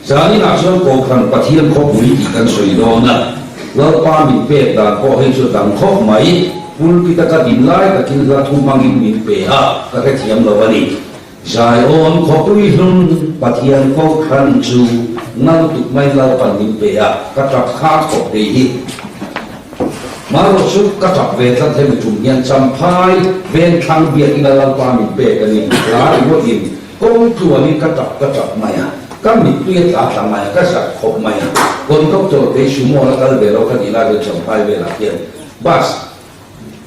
Zaninah chuan Kohhran Pathian khawpui tih kan sawi dawn a, Lalpa min pek dan pawh hei chu a dang khawp mai. Pulpit a ka din lai takin hla thu hmangin min pe a, ka hrethiam lo a ni. Zion khawpui hlun Pathian Kohhran chu na lutuk mai Lalpan min pe a, ka tap kha khawp thei hi. Marawh chu ka tap ve tlat hemi tum hian Champhai Vengthlang biakina Lalpa min pek a ni, hla ringawtin Kawng tluanin ka tap ka tap mai a, ka mittui a tla tla mai a, ka zak khawp mai a. Conductor kei sumo la kal ve lo ka tih lai chuan Champhai velah hian bus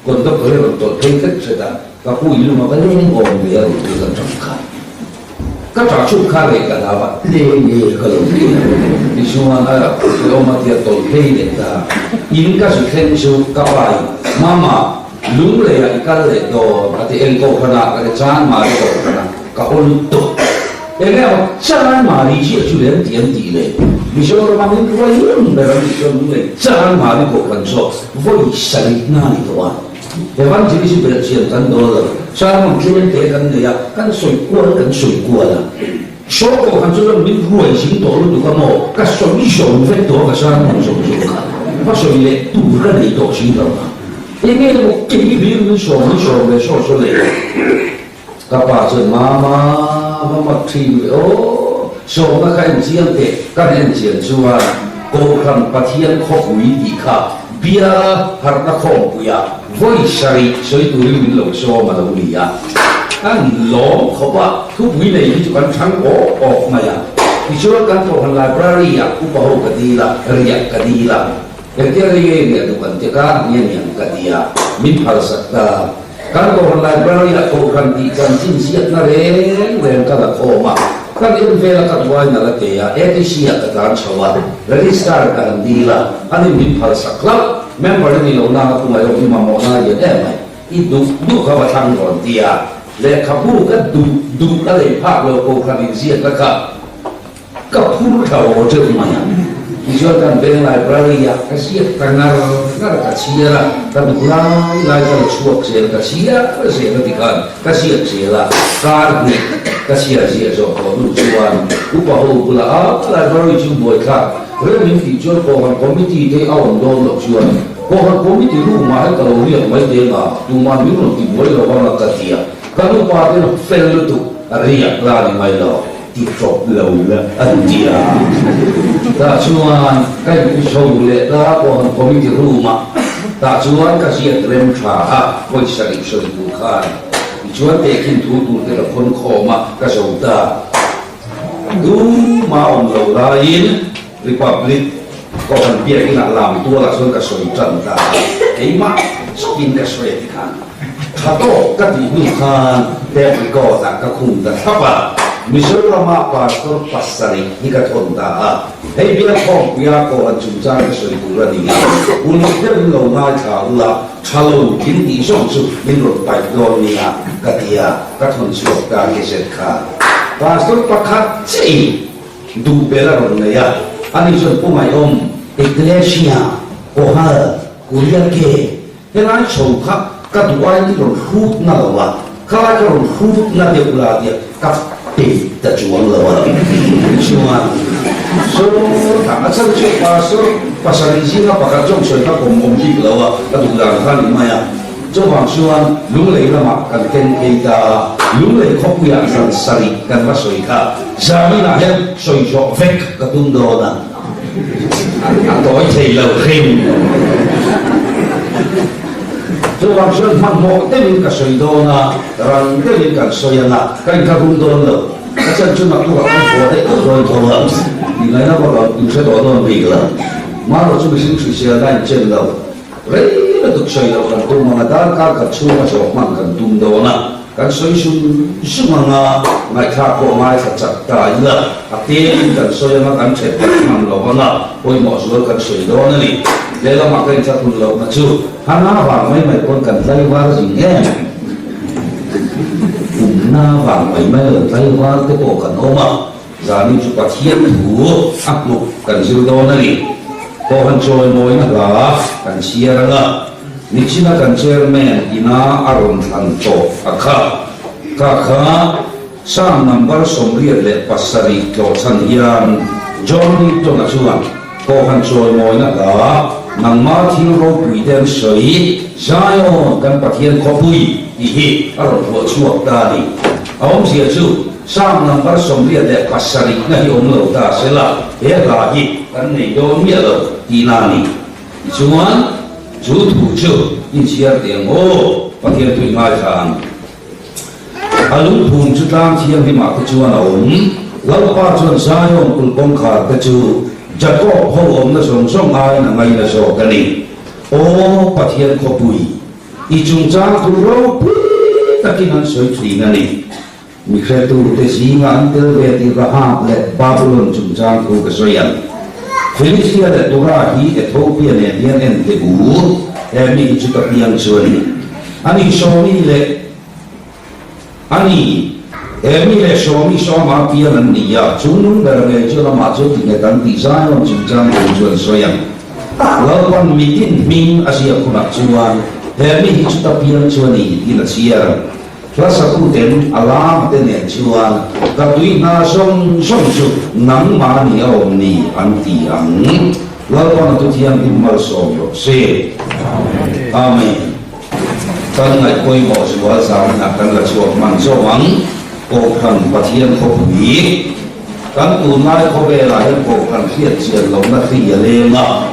conductor hi a rawn tawlh phei hret hret a, ka pu in luma ka leng awm ve a rawn ti ka tap kha. Ka tah chhuk kha reh ka hlau a, leng nge ka lo ti a. Tichuan a hrehawm a tia tawlh phei leh ta. In ka zu thleng chu ka pa in, Mama, Lungleiah i kal leh dawn a ti eng kohhranah ka ti chan mari kohhranah ka haw lut tawh. Enge maw chan mari chiah chu lem ti an tih le Mizoram a min ruai reng ber an tih chuan lunglei chan mari kohhran chu vawi sarih na ni tawh a. Evangelist belhchian kan dawl lo, sermon tlem te kan nei a, kan sawi kual kan sawi kual a. Saw kohhran chu chuan min ruai zing tawh lutuk a maw ka sawi zo vek tawh a ka sermon zo zo kha va sawi leh tur ka nei tawh si lo a. Enge maw kei hlir min sawm min sawm ve saw saw le. Ka pa chuan mama va mak thin ve aw, sawmna kha en chiang teh kan en chian chuan Kohhran Pathian khawpui tih kha bia harhna khawmpuia vawi sarih sawi turin min lo sawm a lo ni a. Kan lawm khawp a, thupui nei hi chu kan thang awk awk mai a. Tichuan kan Kohhran Library ah upa ho ka dil a, riah ka dil a. Engtia rei ngei riah duh kan ti ka ni a niang ka ti a, min phalsak ta. Kan Kohhran Library ah Kohhran tih chanchin ziakna reng reng ka la khawm a, kan en vela ka duai na la te a, ATC ah ka tlan chho a, register ka han dil a, ani min phalsak hlauh. Member i ni lo nanga pu ngaihawm i mamawh na lian em mai, i duh duh kha va thlang rawn ti a, lehkhabu ka duh duh ka lei phak lo Kohhran inziakna kha. Ka phur tha aw teuh mai a, tichuan kan veng library ah ka ziak ta ngar ngar a, ka chhiar a, ka duh lai lai ka la chhuak zel, ka chhiar zel a tikhan ka ziak zel a, kar hnih ka chhiar ziah zawh tawh hnu chuan upa ho bulah a library chu buaithlak rem in tih chuan Kohhran committee te a awm dawn loh chuan Kohhran committee room ah hian ka lo riak mai teng a, tuman min rawn ti buai lo vang a ka ti a, kan upa te fel lutuk riak la ni mai lo. Ti tawp lo la an ti a. Tah chuan ka in chho leh ta pawh han committee room ah tah chuan ka ziak rem tha a, pawisa rih sawi tur khan tichuan tehkhin thu tur te ka khawn khawm a, ka zo ta. Tuma awm lo laiin Republic Kohhran biakin ah lam tualah chuan ka sawi tan ta a, keimah chauhin ka sawi a ti khan tha tawk ka tih hnu khan tape record ah ka khung ta thlap a, Mizoram-ah pastor pasarih hi ka thawn ta a, hei biakhawmpuia Kohhran chungchang ka sawi tur a ni a, uluk deuhin lo ngaithla ula tha lo in tih zawng chu min rawn paih dawn nia ka ti a, ka thawn chhuak ta gezet kha pastor pakhat chiahin Duh bel a rawn nei a, ani chuan Pu Ngaihawm, Iglesia, Kohal, Kuriake, helai chho kha ka duh aiin i rawn hrut na lo a, khalai ka rawn hrut na deuh la tia ka peih ta chuang lo a chuan sawtah a chhan chu pastor pasarih zinga pakhat zawng sawi kha kawm awm bik lo a, ka duh dan kha ni mai a. Chuvang chuan Lunglei lamah kan ken phei ta a, Lunglei khawpuiah zan sarih kan va sawi kha, zaninah hian sawi zawh vek ka tum dawn a, a tawi thei lo hrim. Chuvang chuan hmanhmawh deuhin ka sawi dawn a, rang deuhin kan sawi ang a, ka inthlahrung dawn lo. A chan chu naktukah kan haw daih tawh dawn tho a, ingaihna vak a inhre tawh dawn bik lo. Marawh chu mihring hrisel a inchen lo. Rei lutuk sawi loh kan tum ang a, darkar khat chhunga zawh hman kan tum dawn a, kan sawi sum sum ang a, ngaihthlak pawh ngaithla chak ta ila, a temin kan sawi ang a, kan then tak hman lo ang a, pawimawh zual kan sawi dawn a ni. Lehlamah ka inthlathun lohna chu hana vang mai mai pawn kan tlaivar zing em? Pumna vang mai mai lo tlaivar te pawh kan awm a. Zanin chu Pathian thu a hmuh kan zir dawn a ni. Pawhan chawimawina hla kan chhiar ang a, nichina kan chairman ina a rawn thlan tawh a kha. Kha kha Psalm number 87 tlawhchhan hian. John Newton-a chuan Kohhran chawimawina hla, Nangma thil ropui te an sawi, Zion kan Pathian khawpui tih hi a rawn phuah chhuak ta a ni. A awmzia chu Psalm number 77 na hi awm lo ta sela, he hla hi kan nei dawn miah lo tihna a ni. Tichuan, chu thu chu inchhiar teh ang aw, Pathian tui ngaithla ang. A lungphum chu tlang thianghlimah te chuan a awm. Lalpa chuan Zion kulh kawngkhar te chu Jakob ho awmna zawng zawng aiin a ngaina zawk a ni. Aw Pathian khawpui, i chungchang thu ropui takin an sawi thin a ni. Mi hretute zinga an tel ve tih Rahab leh Babulon chungchang thu ka sawi ang. Philistia leh Tura hi Ethiopia nen hian en teh u, he mi hi chu ka piang chu a ni. Ani Sawmi leh Ani, he mi leh Sawmi sawma piang an ni a, chung nung ber ngei chuan amah chu ti nghet ang tih Zion chungchang thu chu an sawi ang. Lalpan mitin hming a ziak hunah chuan he mi hi chu ka piang chu a ni tiin a chhiar ang. Hla satuten a lama te nen chuan ka tui hna zawng zawng chu nangmah ni a awm ni an ti ang. Lalpan a thu thianghlim malsawm rawh se. Amen. Kan ngaih pawimawh zual zaninah kan la chhuak hman zawk ang. Kohhran Pathian khawpui kan tunlai khawvelah hian kohhran hriat chian lohna hri a leng a.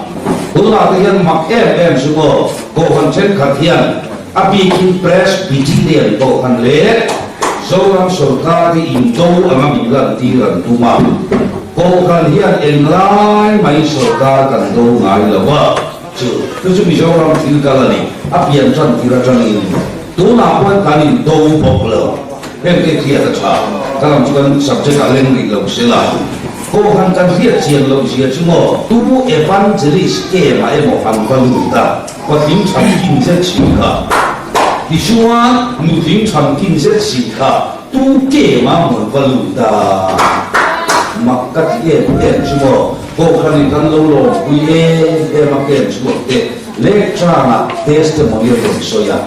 Tunah te hian mak em em chu maw kohhran thenkhat hian A bikin Presbyterian Kohhran leh Zoram sawrkar hi indo anga min lantir an tum a, Kohhran hian englai mai sawrkar kan do ngai lo a, chu chu chu Mizoram thil kal a ni, a pian tan tir atangin tunah pawhin kan indo bawk lo, heng te hriat a tha, ka lam chu kan subject ah leng rih lo se la. Kohhran kan hriat chian loh zia chu maw tu evangelist camp ah emaw han va lut a, Patling than kin zet si kha. Tichuan nutling than kin zet si kha tu ke mah mawn va lut a. Mak ka ti em em chu maw, Kohhranin kan lo lawmpui em em a kem chhuak te lekchangah testimony a rawn sawi a.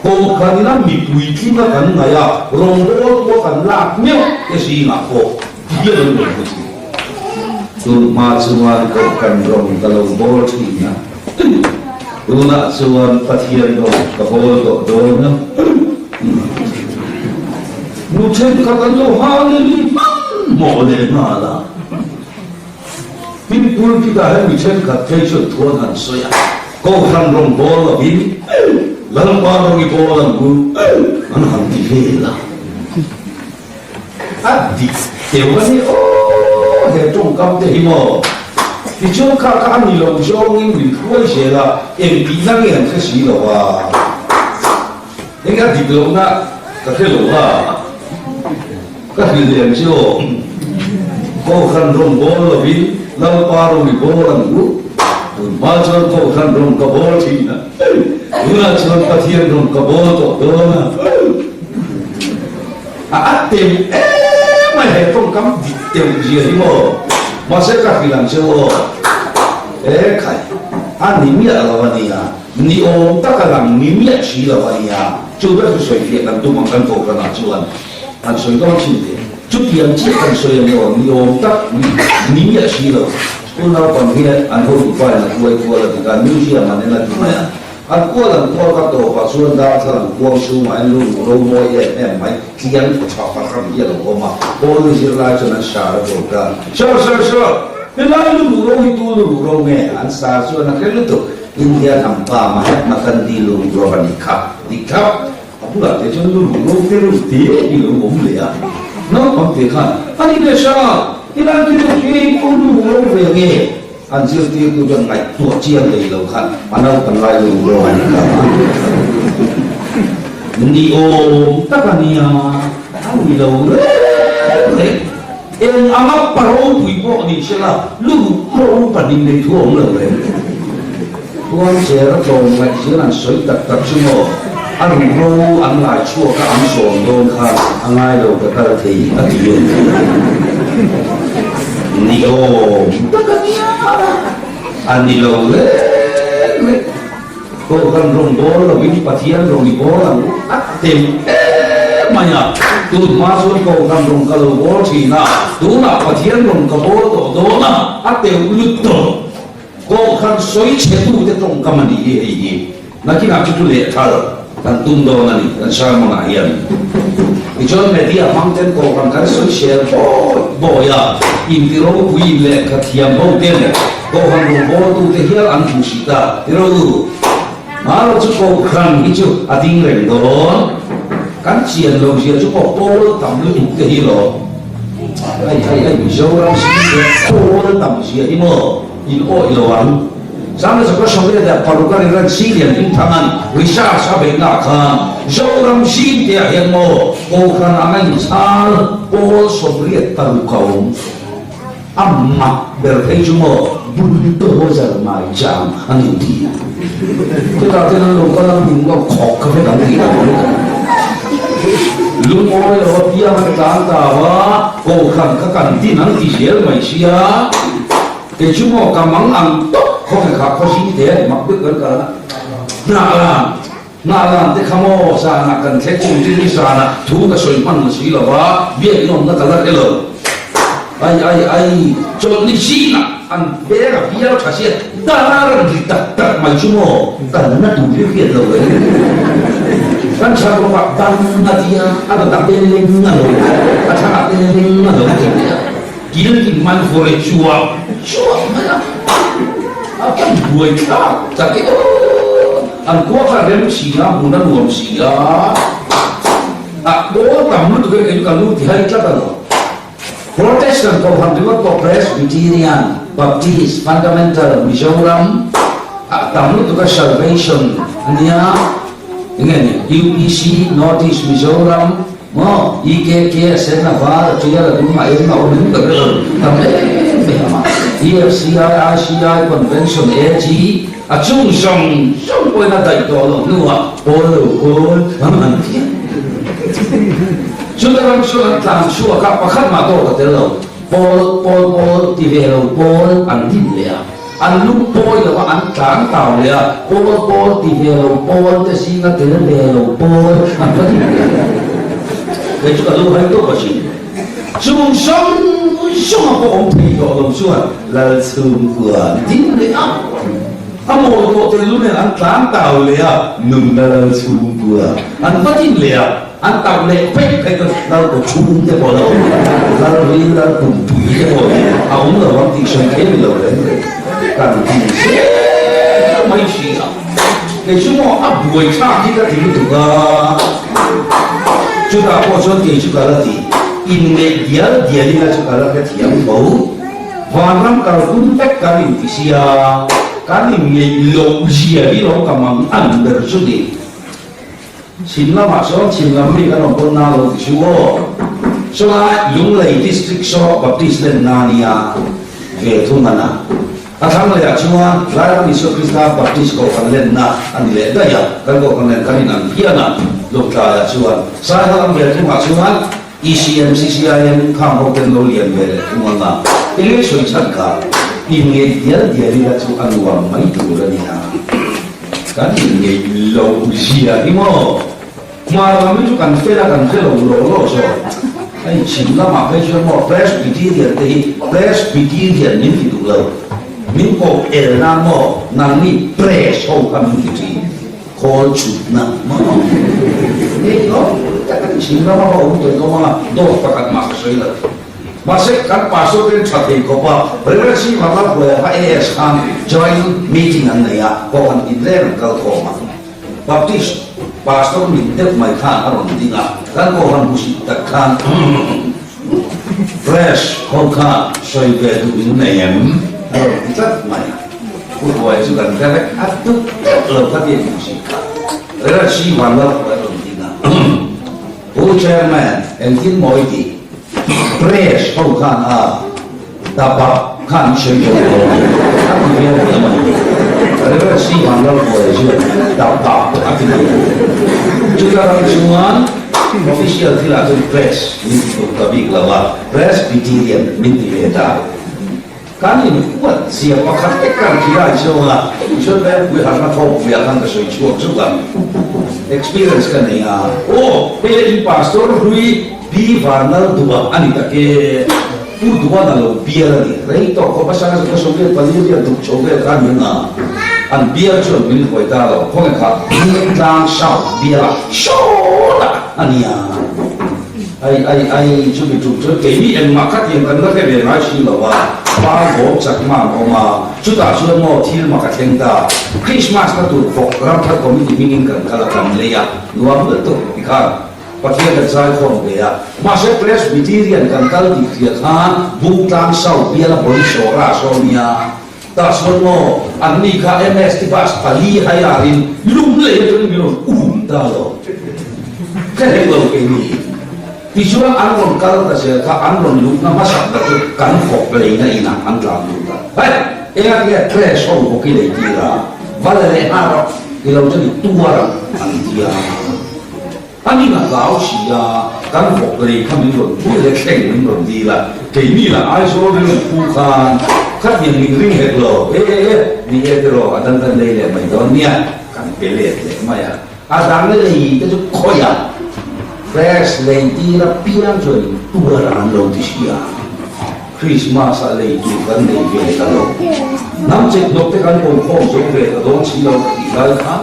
Kohhranin a mipui tlinga kan ngaih a, rawngbawltu a kan lak meuh te zingah pawh ti hian an rawn lut. Tun hma chuan Kohhran rawng ka lo bawl thin a. Tunah chuan Pathian rawng ka bawl tawh dawn a. Nu thenkhat an lo Hallelujah hmanhmawh leh nghal a. Tin, pulpit-ah hian mi thenkhat phei chuan thu an han sawi a, Kohhran rawng bawl lovin Lalpa rawng i bawl ang u an han ti vel a. A dik deuh a ni aw he tawngkam te hi maw? Tichuan kha kha a ni lo zawngin min hruai zel a, eng tihna nge an hre si lo a, eng a dik lohna ka hre lo a, ka hrilh lem che aw. Kohhran rawn bawl lovin Lalpa rawn i bawl ang u, tun hma chuan Kohhran rawn ka bawl thin a, tunah chuan Pathian rawn ka bawl tawh dawn a. A at teuh em mai he tawngkam dik teuh zia hi maw? Mahse ka hrilh ang che u aw. E khai, a ni miah lo a nia, ni awm tak a lang ni miah si lo a nia. Chu ber chu sawi fiah kan tum ang kan kohhranah chuan han sawi dawn chin teh. Chutiang chiah kan sawi a ni aw, ni awm tak ni miah si lo. School naupang hian an hotupa in a hruai kual a ti khan museum an en a ti mai a. An kual an kual ka tawpah chuan darthlalang kuang chhungah hian lu ro mawi em em mai, tliang thaw tha fahran hi a lo awm a, Paul ni zirlai chuan an sar a dawt a. Sir, sir, sir, helai lu ruh ro hi tu lu ruh ro nge? An sar chuan a hre lutuk, India hnam pa Mahatma Gandhi lu ruh ro a nih kha, dik thlap. A bulah te chuan lu ruh ro te reuh te hi lo awm leh a, naupang te khan, A ni ve sir, helai te reuh hi tu lu ruh ro ve nge? An zirtirtu chuan ngaihtuah chiang lei lo khan a naupan lai lu rawng a ni ta a. Ni awm tak a nia, a ni lo reng reng. Eng anga pa ropui pawh ni se la, lu ro pahnih nei thu a awm lo reng. Khuan cher a tlawm ngaih hian an sawi tak tak chu maw, a ruhro an lai chhuak a an sawm dawn khan a ngai lo ka kal thei a ti a ni. Ni awm tak a nia, a ni lo reng reng. Kohhran rawn bawl lovin Pathian rawn i bawl ang u a tem em mai a, tun hma chuan Kohhran rawn ka lo bawl thin a, tunah Pathian rawn ka bawl tawh dawn. a, a teuh lutuk. Kohhran sawi chhetute tawngkam a nih hi hei hi. Nakinah chu chu lehthal kan tum dawn a ni kan sermon ah hian. Tichuan media hmang ten kohhran kan sawi sel bawi bawi a, inti ropui in lehkha thiam ho ten kohhran rawngbawltute hial an hmu si ta ti ro u. Mahlo chu kohhran hi chu a ding reng dawn. Kan chian lo zia chu pawh pawl tam lutuk te hi lo. Hei hei hei Mizoram zing te pawl tam zia hi maw in awih lo ang. Zan zaka Soviet leh Paruk a rilran Syrian hmingthangan research a beihna khan Zoram zing te ah hian maw Kohhran anga inchhal pawl 86 a awm. A mak ber phei chu maw bulldozer mai chang an inti. Chutah chuan an lo kal a min lo khawk kha vek ang tih a awm. Lungawi lo a piang a tlan ta a, Kohhran kha kan din an ti zel mai sia. Kei chu maw ka mang ang tawp khawng kha khaw zing te mak deuh kan kal a, hnah lan hnah lan te kha maw zanah kan thleng kum tin hi zanah thu ka sawi hman na si lo va, biak in awmna ka la hre lo. Ai ai ai chawlhni zingah an veng a bial tha sia dar an ri tak tak mai chu maw kalna tur hi hriat lo reng. Kan chhan rawkah ban a tia a dawtah beleng a lo a thangah beleng a lo ti leh a. Kil tin man vawre chuah chuah mai a, a kan buai thlak tak e aw. An khua kha rem si a, hmun a nuam si a, a pawl tam lutuk e kei chu ka lu ti hai tlat a lo. Protestant Kohhran ringawt pawh Presbyterian, Baptist, Fundamental, Mizoram ah tam lutuk a Salvation a nia, enge ni UPC, North East Mizoram, Maw EKK a sen a var a tial a dum a eng a awm in ka hre lo tam em em a EFCI ICI Convention AG a chung zawng zawng pawhin a daih tawh loh hnuah pawl lo kawl an han ti a. Chuta ram chuan an tlan chhuak a pakhat mah tawk a tel lo pawl pawl pawl ti ve lo pawl an din leh a. An lung pawi lo a, an tlan tau leh a, pawl pawl ti ve lo pawl te zinga tel ve lo pawl an va din leh a. Kei chu ka lo hai tawp a sin. Chung zawng zawng a pawh awm thei tawh lo chuan Lalchhungkua din leh a, a mawi tawh tel lu nen an tlan tau leh a, nunna Lalchhungkua an va din leh a. An tauh leh pek phei chuan lal kaw chhung te pawh a lo awm a, lal ril lal pumpui te pawh hi a awm lo ang tih sawi thei ni lo reng reng kan ti zel mai si a. Kei chu maw a buai thlak hi ka ti lutuk a, chutah pawh chuan kei chu ka la ti inneih dial dial ila chu ka la hrethiam tho. Vanram kalpum vek kan inti sia, kan inngeih loh zia hi lo ka mang an ber chu ni. Chhim lamah sawn chhim lam mi kan awm pawn na lo ti chu aw. Chulai Lunglei District saw Baptist len na nia ve thung a na. A thlang leh ah chuan Lairam Isua Krista Baptist Kohhran len na a ni leh daih a, kan Kohhran nen kan inang phian a, Lungtlai ah chuan. Saiha lam ve thung ah chuan ECM, CCIM khang ho ten lo lian ve leh thung ang a, enge sawi chhan kha inngeih dial dial ila chu a nuam mai tur a nia. Kan inngeih loh zia hi maw? Hmar lam hi chu kan fel a, kan hre lo law law zawk. Hei chhim lamah phei chuan maw Presbyterian te hi Presbyterian min ti duh lo. Min koh el nan maw nangni Pres ho kha min ti thin. Khawl chhutna maw? Hei lawm tak a ni chhim lama va awm tawh hlawm anga dawt pakhat mah ka sawi lo. Mahse, kan pastor ten tha thei khawp a, Rev. C. Vanlalpuia kha AS khan joint meeting an nei a, kohhran tin reng an kal khawm a. Baptist pastor min deuh mai khan a rawn ding a, kan kohhran hmusit tak khan Press ho kha sawi ve duh in nei em? a rawn ti tlat mai. Pu Hruai chu kan hre vek a tuk deuh lo kha ti a hmusit kha. Rev. C. Vanlalpuia a rawn ding a. Pu Chairman, engtin maw i tih? Press ho khan a dapa khan i sawi tawh lo a a ti viau mai a ni. Rev. C. Vanlalbuaia chuan dapa a ti mai a. Chuta ram chuan official thilah chuan press min ti duh ta bik lo a, Presbyterian min ti ve ta. Kan inhuat zia pakhat te kan hria ai zawng a, chuan Vengpui harhna thawk vuiah khan ka sawi chhuak zuk a, experience ka nei a, aw hei le in pastor hlui Pi Vanlal duh a ni tak e. Pu Duan a lo bial a ni. Rei tawh khawp a sanga zuk a sawm vel pali riat duk chho vel kha a ni ang a, an bial chuan min huai ta lo. Khawnge kha Hmingtlang South bial a sawtah a ni a. Ai ai ai, chumi tum chuan keini engmah khatiang kan la hre ve ngai si lo a, pa bawm chak mah an awm a, chutah chuan maw thil mak a thleng ta. Christmas na tur vawk Ramthar Committee hmingin kan kal a, kan lei a, nuam lutuk tikhan. Pathian kan zaikhawm ve a, mahse Presbyterian kan kal tih hria khan Bungtlang South biala Borisawra a sawn nia. Tah chuan maw anni kha MST bus pali hai arin lung lei atangin min rawn um ta lo. Ka hlek lo keini. Tichuan an rawn kal ta zel kha an rawn luhna hmasak ber chu kan vawk leina inah an tlan lut a. Hei! Enga tinge Pres ho vawk i lei tir a, va la leh nghal rawh, i lo chuan i tuar ang an ti a. A ning a hlau si a, kan vawk lei kha min rawn pui leh thleng min rawn dil a, keini lah Aizawl rilru phu khan khatiang min ring hek lo, e e e, ni e tiraw, a dang kan lei leh mai dawn nia, kan pe let leh mai a, a dang lei te chu khawi a, fresh lei tir apiang chuan in tuar an lo ti si a, Christmas ah lei tur kan nei ve ta lo, hnam chek hnawk te kan kawmkhawm zo ve ta dawn si lo ka tih lai khan.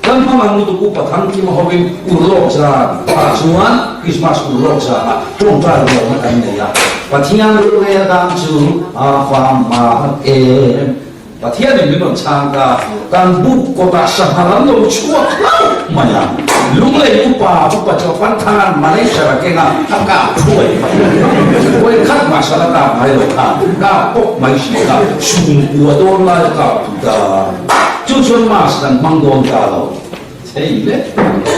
Kan hmang ang lutuk upa Thangkima hovin urlawk zan ah chuan Christmas urlawk zan ah tawngtai rualna kan nei a, Pathian rorel dan chu a fam hma em. Pathianin min rawn chhang ta, kan buk kawtah sangha lam lo chhuak hlauh mai a, Lunglei upa upa chu a pan thangan Malaysia a keng a, a kap thuai mai. Vawi khat mah sala kap ngai lo kha, kap pawp mai si kha, chhungkua dawn lai a kap duh ta. Chu chuan mask kan hmang dawn ta lo thei le.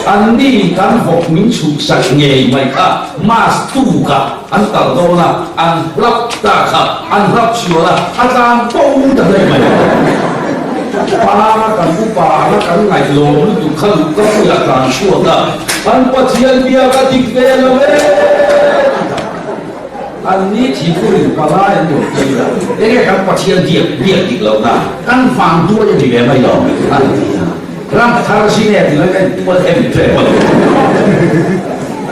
Anni kan vawk min chhuksak ngei mai kha mask tukah an talh dawn a, an hlap ta kha an hlap sual a, a tlan bo ta hle mai. Para kan upa anga kan ngaih lawm lutuk kha luh ka puiah tlan chhuak a, kan Pathian bia ka dik ve lo e ti ta. An ni thingpurin palai an rawn tir a, enge kan Pathian biak biak dik loh na, kan vang duai a ni ve mai lo an ti a. Ram thar zing e ti lai ka intual em ṭep a lo.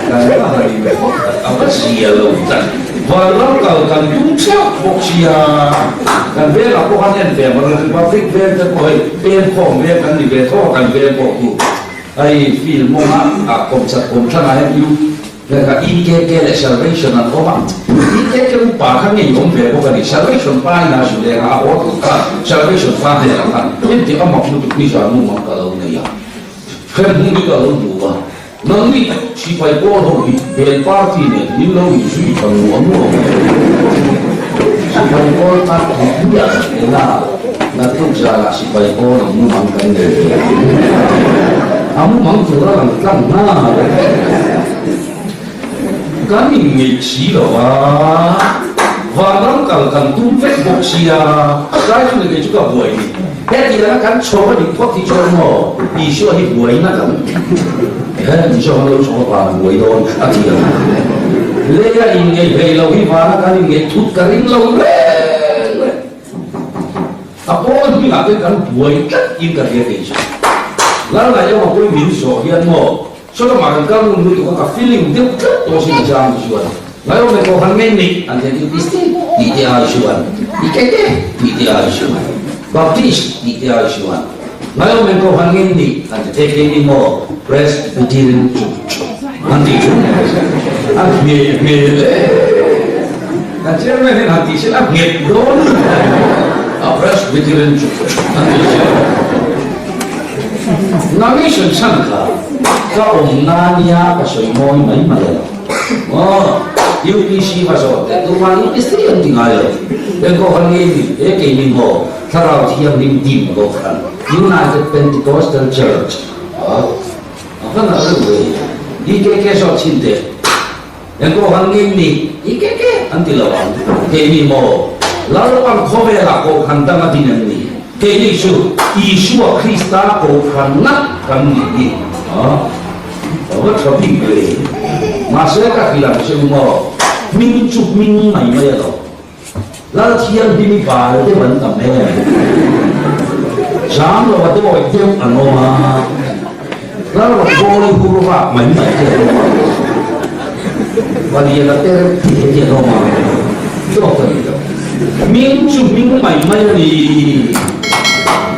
Kan va han inkhawp tak, a va zia lo tak. Vanram kal kan tum ṭheuh bawk sia, kan vengah pawh khan en ve mar a, Republic veng te pawh hei pemkhawm veng kan ni ve tho a, kan veng pawh chu hei field mawnga ah kawmchak kawmthlang ah hian U Heta EKK leh Salvation an awm a, EKK upa kha ngei awm ve bawk a ni. Salvation pa in a zu leng a, a haw tur kha Salvation pa hnenah khan engti a mak lutuk ni zan mumang ka lo nei a, hrem hmun hi ka lo hmu a, nangni sipai pawl ho hi hel party nen min lo inzui tha nuam nuam mai. Sipai pawl kha thupui ah kan en a, naktuk zanah sipai pawl ang mumang kan nei ve ang. A mumang tur a lang tlang nghal. Kan inngeih si lo a, vanram kal kan tum vek bawk sia, tlai chu ni kei chu ka buai ni. Hetianga kan chho a nih phawt hi chuan maw Isua hi buaina kan he Isua kan lo chho a van buai dawn a ti ang. Leia inngeih hlei lo hi vana kan inngeih thut ka ring lo reng reng. A pawl hmingah te kan buai tlat in ka hria kei chu. Lalngaih emaw pawhin min zawh hian maw Sawlamah kan kal ngun lutuk a ka feeling deuh tlat tawh sin a chang chuan Ngaihawm leh Kohhran ngei nih an thlen UPC tih te ai chuan IKK tih te ai chuan Baptist tih te ai chuan Ngaihawm leh Kohhran ngei nih an ti thei kei ni maw Presbyterian Church an tih chu a ngheh hmel e kan chairman hian han tih sela a nghet dawn a Presbyterian Church an tih sela. Narration chhan kha ka awm na nia ka sawi mawi mai mai a lo. Aw, UPC va zawh teh tumah UPC an ti ngai lo. Eng pawh khan nge ni, he keini maw Thlarau Thianghlim dim Kohhran, United Pentecostal Church, a a va nalh reuh ve. DKK zawh chhin teh. Eng pawh khan nge ni, DKK an ti lo ang. Keini maw Lalpan khawvelah Kohhran dang a din em ni? Keini chu Isua Krista Kohhran ngat kan nih hi. A va tha bik ve. Mahse ka hrilh ang che u maw, hming chu hming mai mai a lo. Lalthianghlim i bal deuh an tam em? Zam lo a dawi deuh an awm a, Lalrawngbawli hur vak mai mai te an awm a, Paliana te reuh te te an awm a. Dawt a ni lo. Hming chu hming mai mai a ni.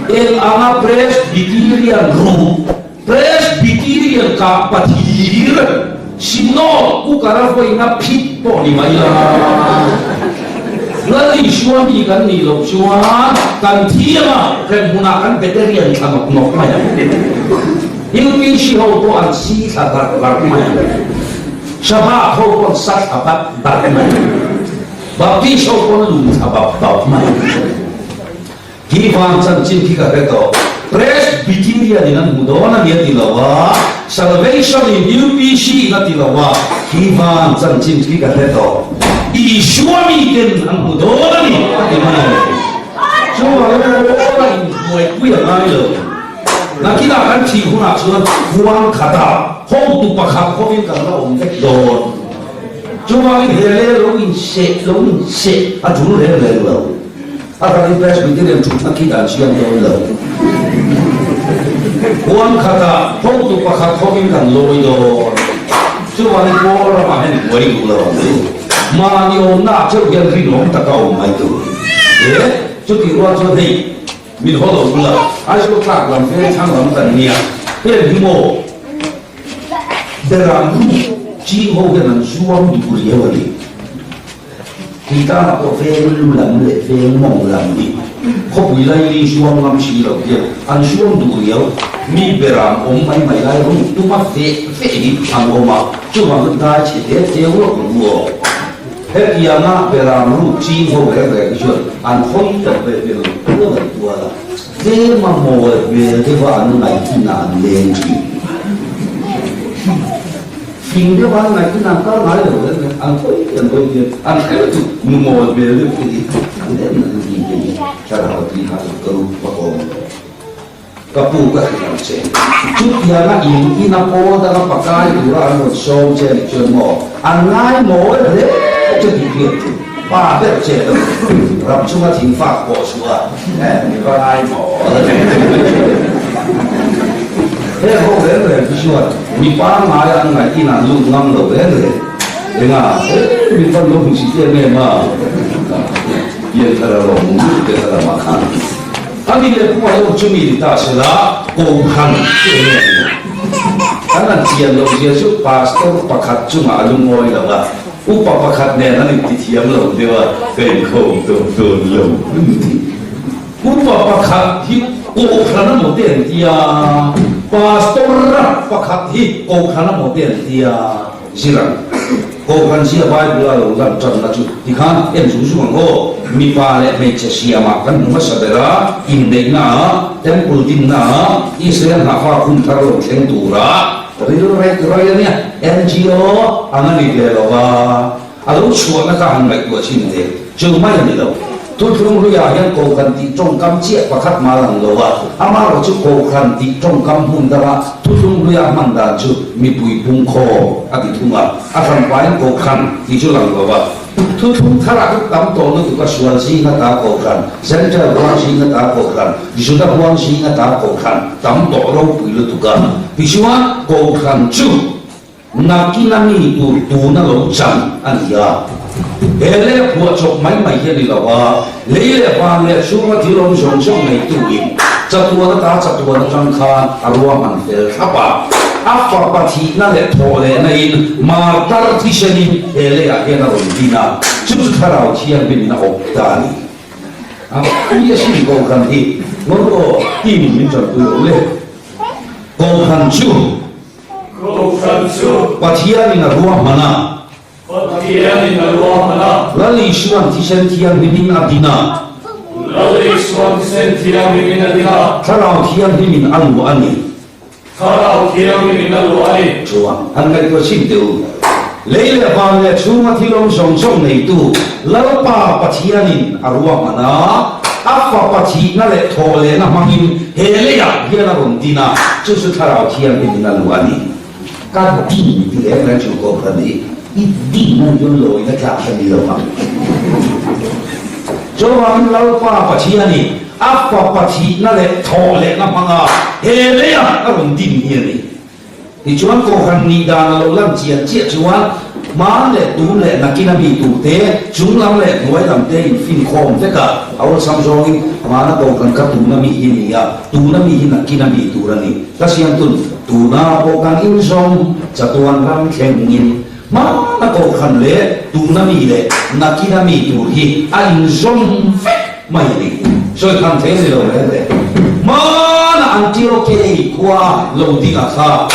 Eng anga Presbyterian ru, Presbyterian kah pathir, Synod kukara vawiina phit pawh ni mai la. Lal Isua mi kan nih loh chuan kan thi anga hrem hmunah kan Beterian thla nawk nawk mai ang. UPC ho pawh an si thla darh darh mai ang. Shabbat ho pawh an sa thla bat bat mai ang. Baptist ho pawh an lum thla bap bap mai ang. Hi van chanchin khi ka hre tawh. Presbyterian in an hmu dawn a ni a ti lo a, Salvation in UPC in a ti lo a, hi van chanchin khi ka hre tawh. Isua miten an hmu dawn a ni a ti mai a ni. Chuvangin Paula inhmuaipui a ngai lo. Nakinah kan thih hunah chuan huang khatah hotu pakhat hovin kan la awm vek dawn. Chuvangin he leh lo inseh lo inseh a tul reng reng lo. A rakin Presbyterian thutna khi dan siam dawn lo. Huan khatah hotu pakhat hovin kan lawi dawn. Chuvangin Pawl ramah hian i buai duh lo ang u. Mahni awmnaah chauh hian rinawm taka awm mai tur. E, chutih rual chuan hei min haw lo bula Aizawl tlak lam veng thlang lam kan nia. Heng hi maw Beram ru ching ho hian an zuam duh riau a ni. Tih tana pawh veng lu lam leh veng mawng lam hi khawpui laili zuam ngam si lo hian an zuam duh riau. Mi beram awm mai mai lai ruk tuma feh feh hi an awm a, chuvang chu dai chhe hle tleu lawk ang u aw. Hetianga beram ruk ching ho reng reng hi chuan an hawi tak vel vel lo tual an tual a, tlema mawl hmel deuha an ngaihthina an leng thin. Fing deuh an ngaih in an kal ngai lo reng reng, an hawi an hawi hian an hre lutuk, nu mawi hmel deuh te hi an en an en te hi thlarau tui kha chu ka ru ka kawm ka pu ka hrilh ang che. Chutianga in ina pawl danga pakai tura an rawn sawm che nih chuan maw an ngai mawi hle che tih hriat chu pa ber che ka ni ram chunga thingfak pawh chhuah a mi va ngai mawl a ni. Heng ho reng reng hi chuan mi pangngai an ngaih in an lut ngam lo reng reng. Enga he mi fan lo hmu si em em a, pian thar a lawm lut te kha lamah khan a ni leh pawh a lo chu mi ni ta sela kohhran chu eng nge ni? Kan han chian loh zia chu pastor pakhat chungah a lungawi lo a, upa pakhat nen an intithiam lo deuh a, ka inkhawm tawh dawn lo an ti. Upa pakhat hi Kohhran a maw te an tia, Pastor pakhat hi Kohhran a maw te an tia, Zirang. Kohhran zia Bible a lo lan tanna chu tikhan en zung zung ang aw. Mipa leh hmeichhe siamah kan hmu hmasa ber a, inneihna ah, Temple dinna ah, Israel hnahfa hun thar lo thleng tura rilrek rai a nia, NGO ang a ni ve lo va. A lo chhuahna kha han ngaihtuah chhin teh, chu mai a ni lo. Thuthlung hluiah hian Kohhran tih tawngkam chiah pakhat mah lang lo a, amaherawh chu Kohhran tih tawngkam hmun danga thuthlung hluia hman dan chu mipui pungkhawm a ti thung a, a hranpain Kohhran tih chu lang lo a. Thuthlung tharah chu tam tawh lutuk a sual zinga ta Kohhran, Gentile huang zinga ta Kohhran, Juda huang zinga ta Kohhran tam tawh ropui lutuk a. Tichuan Kohhran chu Nakin a mi tur tuna lo chan a ni a. He leh phuah chawp mai mai hi a ni lo a, lei leh van leh chhunga thil awm zawng zawng neituin chatuan ata chatuan atang khan a ruahman fel thlap a. A fapa thihna leh thawh lehna in martar thisenin he leiah hian a rawn din a, chu chu Thlarau Thianghlimin a awp ta a ni. A pui asin Kohhran hi ngawr aw team in min tanpui lo le. Kohhran chu. Kohhran chu. Pathianin a ruahman a. Pathianin a ruahman a. Lal Isuan thisen thianghlimin a din a. Lal Isuan thisen thianghlimin a din a. Thlarau thianghlimin a luah a ni. Thlarau thianghlimin a luah a ni. Chuan han ngaihtuah chhin teh u. Lei leh van leh chhunga thil awm zawng zawng neitu Lalpa Pathianin a ruahman a, a fapa thihna leh thawh lehna hmangin he leiah hian a rawn din a, chu chu Thlarau Thianghlimin a luah a ni. Ka din ti reng reng chu Kohhran hi i din a ni chuan lawina tlak a ni lo ang. Chuvangin Lalpa Pathianin a fapa thihna leh thawh lehna hmanga he leiah a rawn din hi a ni. Tichuan Kohhran nih dan a lo lan chian chiah chuan. Hman leh tun leh nakin a mi turte, chung lam leh hnuai lam te infinkhawm vek a, a awlsam zawngin hmana kohhran kha tuna mi hi ni a, tuna mi hi nakin a mi tur a ni. Ka siamtun, tuna pawh kan inzawm chatuan ram thlengin hmana kohhran leh tuna mi leh nakin a mi tur hi a inzawm vek mai a ni. Sawi khan thei a ni lo reng reng. Hmana Antiokei khua lo dinga kha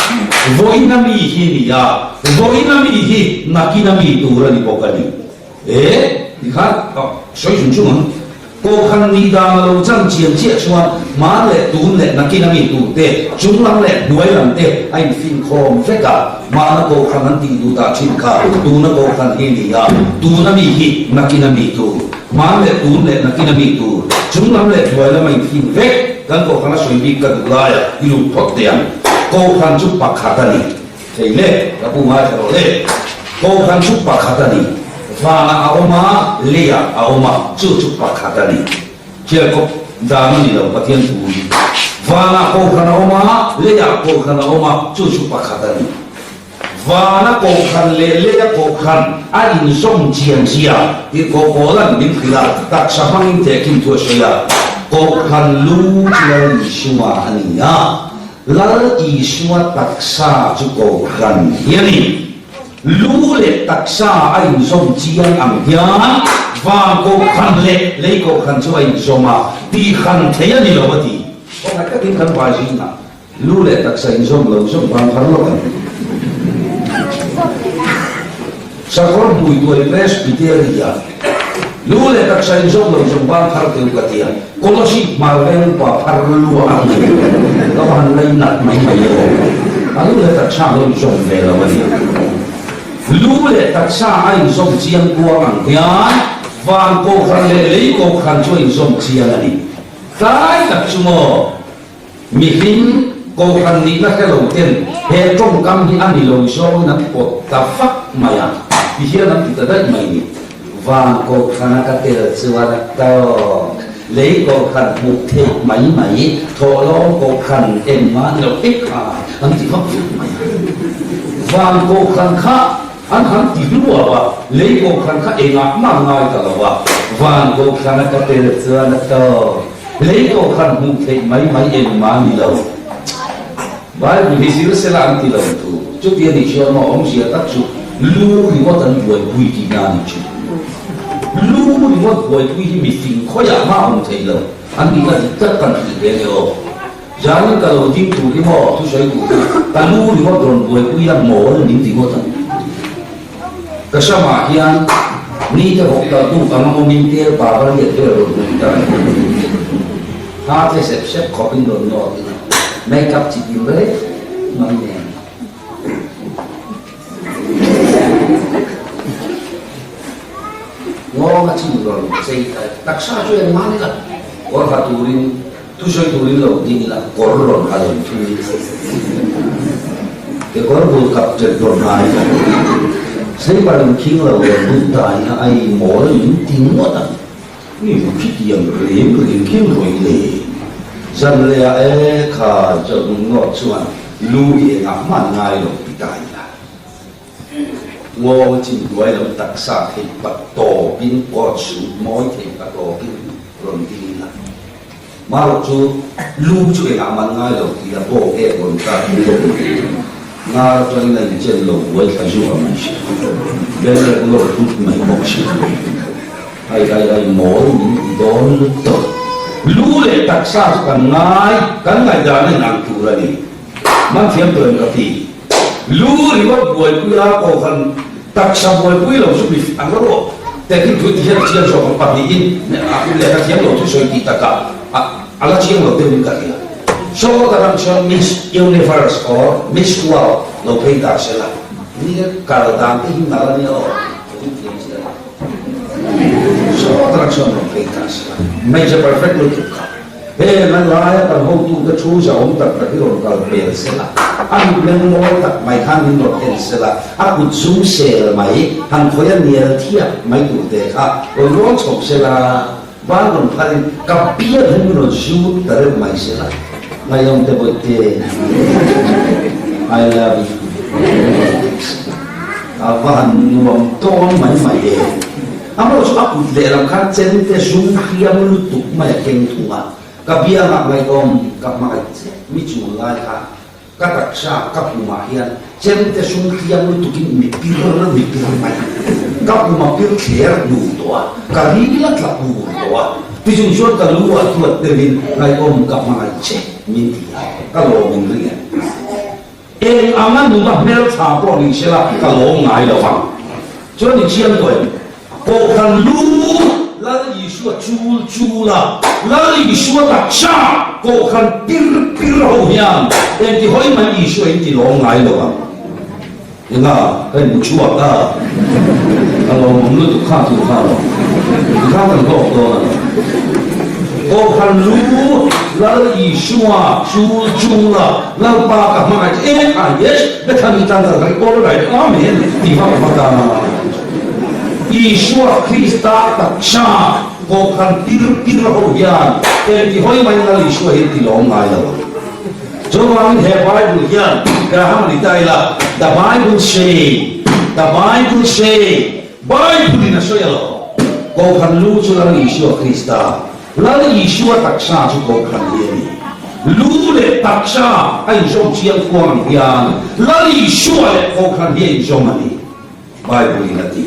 vawiin a mi hi ni a, vawiin a mi hi nakin a mi tur a ni bawk a ni. E, tikhan sawi chung chung ang. Kohhran nih dan a lo chan chian chiah chuan hman leh tun leh nakin a mi tur te, chung lam leh hnuai lam te a infinkhawm vek a. Hmana kohhran an tih duh dah thin kha tuna kohhran hi ni a, tuna mi hi nakin a mi tur. Hman leh tun leh nakin a mi tur, chung lam leh hnuai lam a infin vek. Kan kohhran a sawi bik ka duh laia i lut phawt teh ang. Kohhran chu pakhat a ni. Thei le, ka pu ngaithla rawh le. Kohhran chu pakhat a ni. Vanah a awm a, leiah a awm a, chu chu pakhat a ni. Thialkawp dan a ni lo Pathian thu hi. Vanah kohhran a awm a, leiah kohhran a awm a, chu chu pakhat a ni. Vana kohhran leh leia kohhran a inzawm chian zia tih Kawkawla'n min hrilh a, taksa hmangin tehkhin thu a sawi a. Kohhran lu chu Lal Isua a ni a, Lal Isua taksa chu kohhran hi a ni. Lu leh taksa a inzawm chiang ang hian van kohhran leh lei kohhran chu a inzawm a, tihhran thei a ni lo a ti. Kawngah takin kan vai zingah Lu leh taksa inzawm lo zawm vang thar lo ang. Sakawr hmui tuai Presbyteria Lu leh taksa inzawm lo zawm vang thar teu ka tia Kolasib hmar veng upa phar lu ang mai ka va han lei nat mai mai e aw. A lu leh taksa lo inzawm ve lo a nia. Lu leh taksa a inzawm chiang kuang ang hian van kohhran leh lei kohhran chu a inzawm chiang a ni. Tlai tak chu maw? Mihring kohhran nihna hre lo ten he tawngkam hi a ni lo zawngin an pawt ta fak mai a, ti hian an ti ta daih mai ni. Van kohhrana ka tel chuan a tawk, lei kohhran hmuh theih mai mai, thawhlawm kohhran engmah a ni lo ek a an ti vak vak mai a. Van kohhran kha an han ti hluau a, lei kohhran kha engah mah ngai ta lo a, van kohhrana ka tel chuan a tawk. Lei pawh khan hmuh theih mai mai engmah a ni lo. Bible hi zir sela an ti lo tu. Chuti a nih chuan maw awmzia tak chu lu ringawt an buaipui tihna a ni chu. Lu ringawt buaipui hi mifing khawiah mah awm thei lo. An nihna dik tak kan hrilh ve nia aw. Zanin ka lo ding tur hi maw thusawi tur hi ka lu ringawt rawn buaipui a mawl min ti ngawt ang. Ka samah hian mi te vawk tal tu ka ngam awmin tel pa va liat vel rawn hmu ta ni. Ha tle sep sep khawp in rawn nawt ila make up chi kim reng mai nen. Ngawng a chin rawn chei ta taksa chu engmah ni la kawr ha turin Thusawi turin lo ding ila kawr rawn ha lo thung ila kekawr bul kap ṭep rawn ha ila slipper in khing lo rawn lut ta ila ai mawl min ti ngawt ang. Mi va khitiang reng reng khian rawi le. Zan leh ah e khai chawlhmun ngawt chuan lu hi engah hman ngai lo ti ta ila. Ngawng a chin hnuai lam taksa theih pat tawpin coat suit mawi theih pat tawpin rawn ding ila. Marawh chu lu chu engah man ngai lo tih a bawk ek rawn tar hi bawk mai. Ngar atangin a inchen lo buai thla zuah mai si. Bel rek lawr tut mai bawk si. Ai ai ai mawl min ti dawn lutuk. Lu leh taksa chu kan ngai, kan ngaihdan a inang tur a ni. Man thiam tawh em ka ti. Lu ringawt buaipui a kohhran taksa buaipui lo chu mi an la ruah tehkhin thu ti hian a chiang zawk ang pahnihin lehkha thiam lo thu sawi tih takah a la chiang lo deuhin ka hria. Saw ta ram chuan Miss Universe or Miss World lo phei ta se la ni kal dan te hi nal a nia aw ka tin thiam chiah lo. Saw ta ram chuan rawn phei ta se la hmeichhe perfect lutuk kha. Heng a laia kan hotute thu zahawm tak tak hi rawn kal hmel se la, a mitmeng mawi tak mai khan min rawn en se la, a kut zum sel mai, han khawi a nial thiap mai tur te kha rawn rawn chho se la, van rawn phalin ka bial hi min rawn zut ta reuh mai se la, Ngaihawm te bawihte, I love you. A va han nuam tawn mai mai e. Amaherawhchu chu a kut lehlam khan chemte zum hriam lutuk mai a keng thung a, ka biangah ngaihawm ka hmangaih che mi chul lai kha ka taksa ka pumah hian chemte zum hriam lutukin mi pir mi pir mai. Ka pum a pir thler hnur tawh a, ka ril a tla pur tawh a, tichung chuan ka lu ah duat deuhin ngaihawm ka hmangaih che min ti a, ka lawm in ring em? Eng anga nula hmeltha pawh ni sela ka lawm ngai lo vang. Chuan i chiang tawh em? Kohhran lu Lal Isua chul chul a, Lal Isua taksa kohhran pir pir ho hian engti hawi mai Isua in ti lawm ngai lo vang. Enga ka inhmu chhuak a, ka lawmawm lutuk kha chu kha lo. Tikhan kan hlawk dawn a ni. Kohhran lu Lal Isua chul chul a, Lalpa ka hmangaih che em a, yes, Bethany tan kal ka all right, amen ti vak vak a. Isua Krista taksa kohhran pir pir ho hian engti hawi mai Lal Isua hi ti lawm ngai lo ang. Chuvangin he Bible hian Graham ni ta ila, The Bible say, The Bible say, Bible in a sawi alawm. Kohhran lu chu Lal Isua Krista, Lal Isua taksa chu kohhran hi a ni. Lu leh taksa a inzawm chiang kuang ang hian Lal Isua leh kohhran hi a inzawm a ni. Bible in a ti.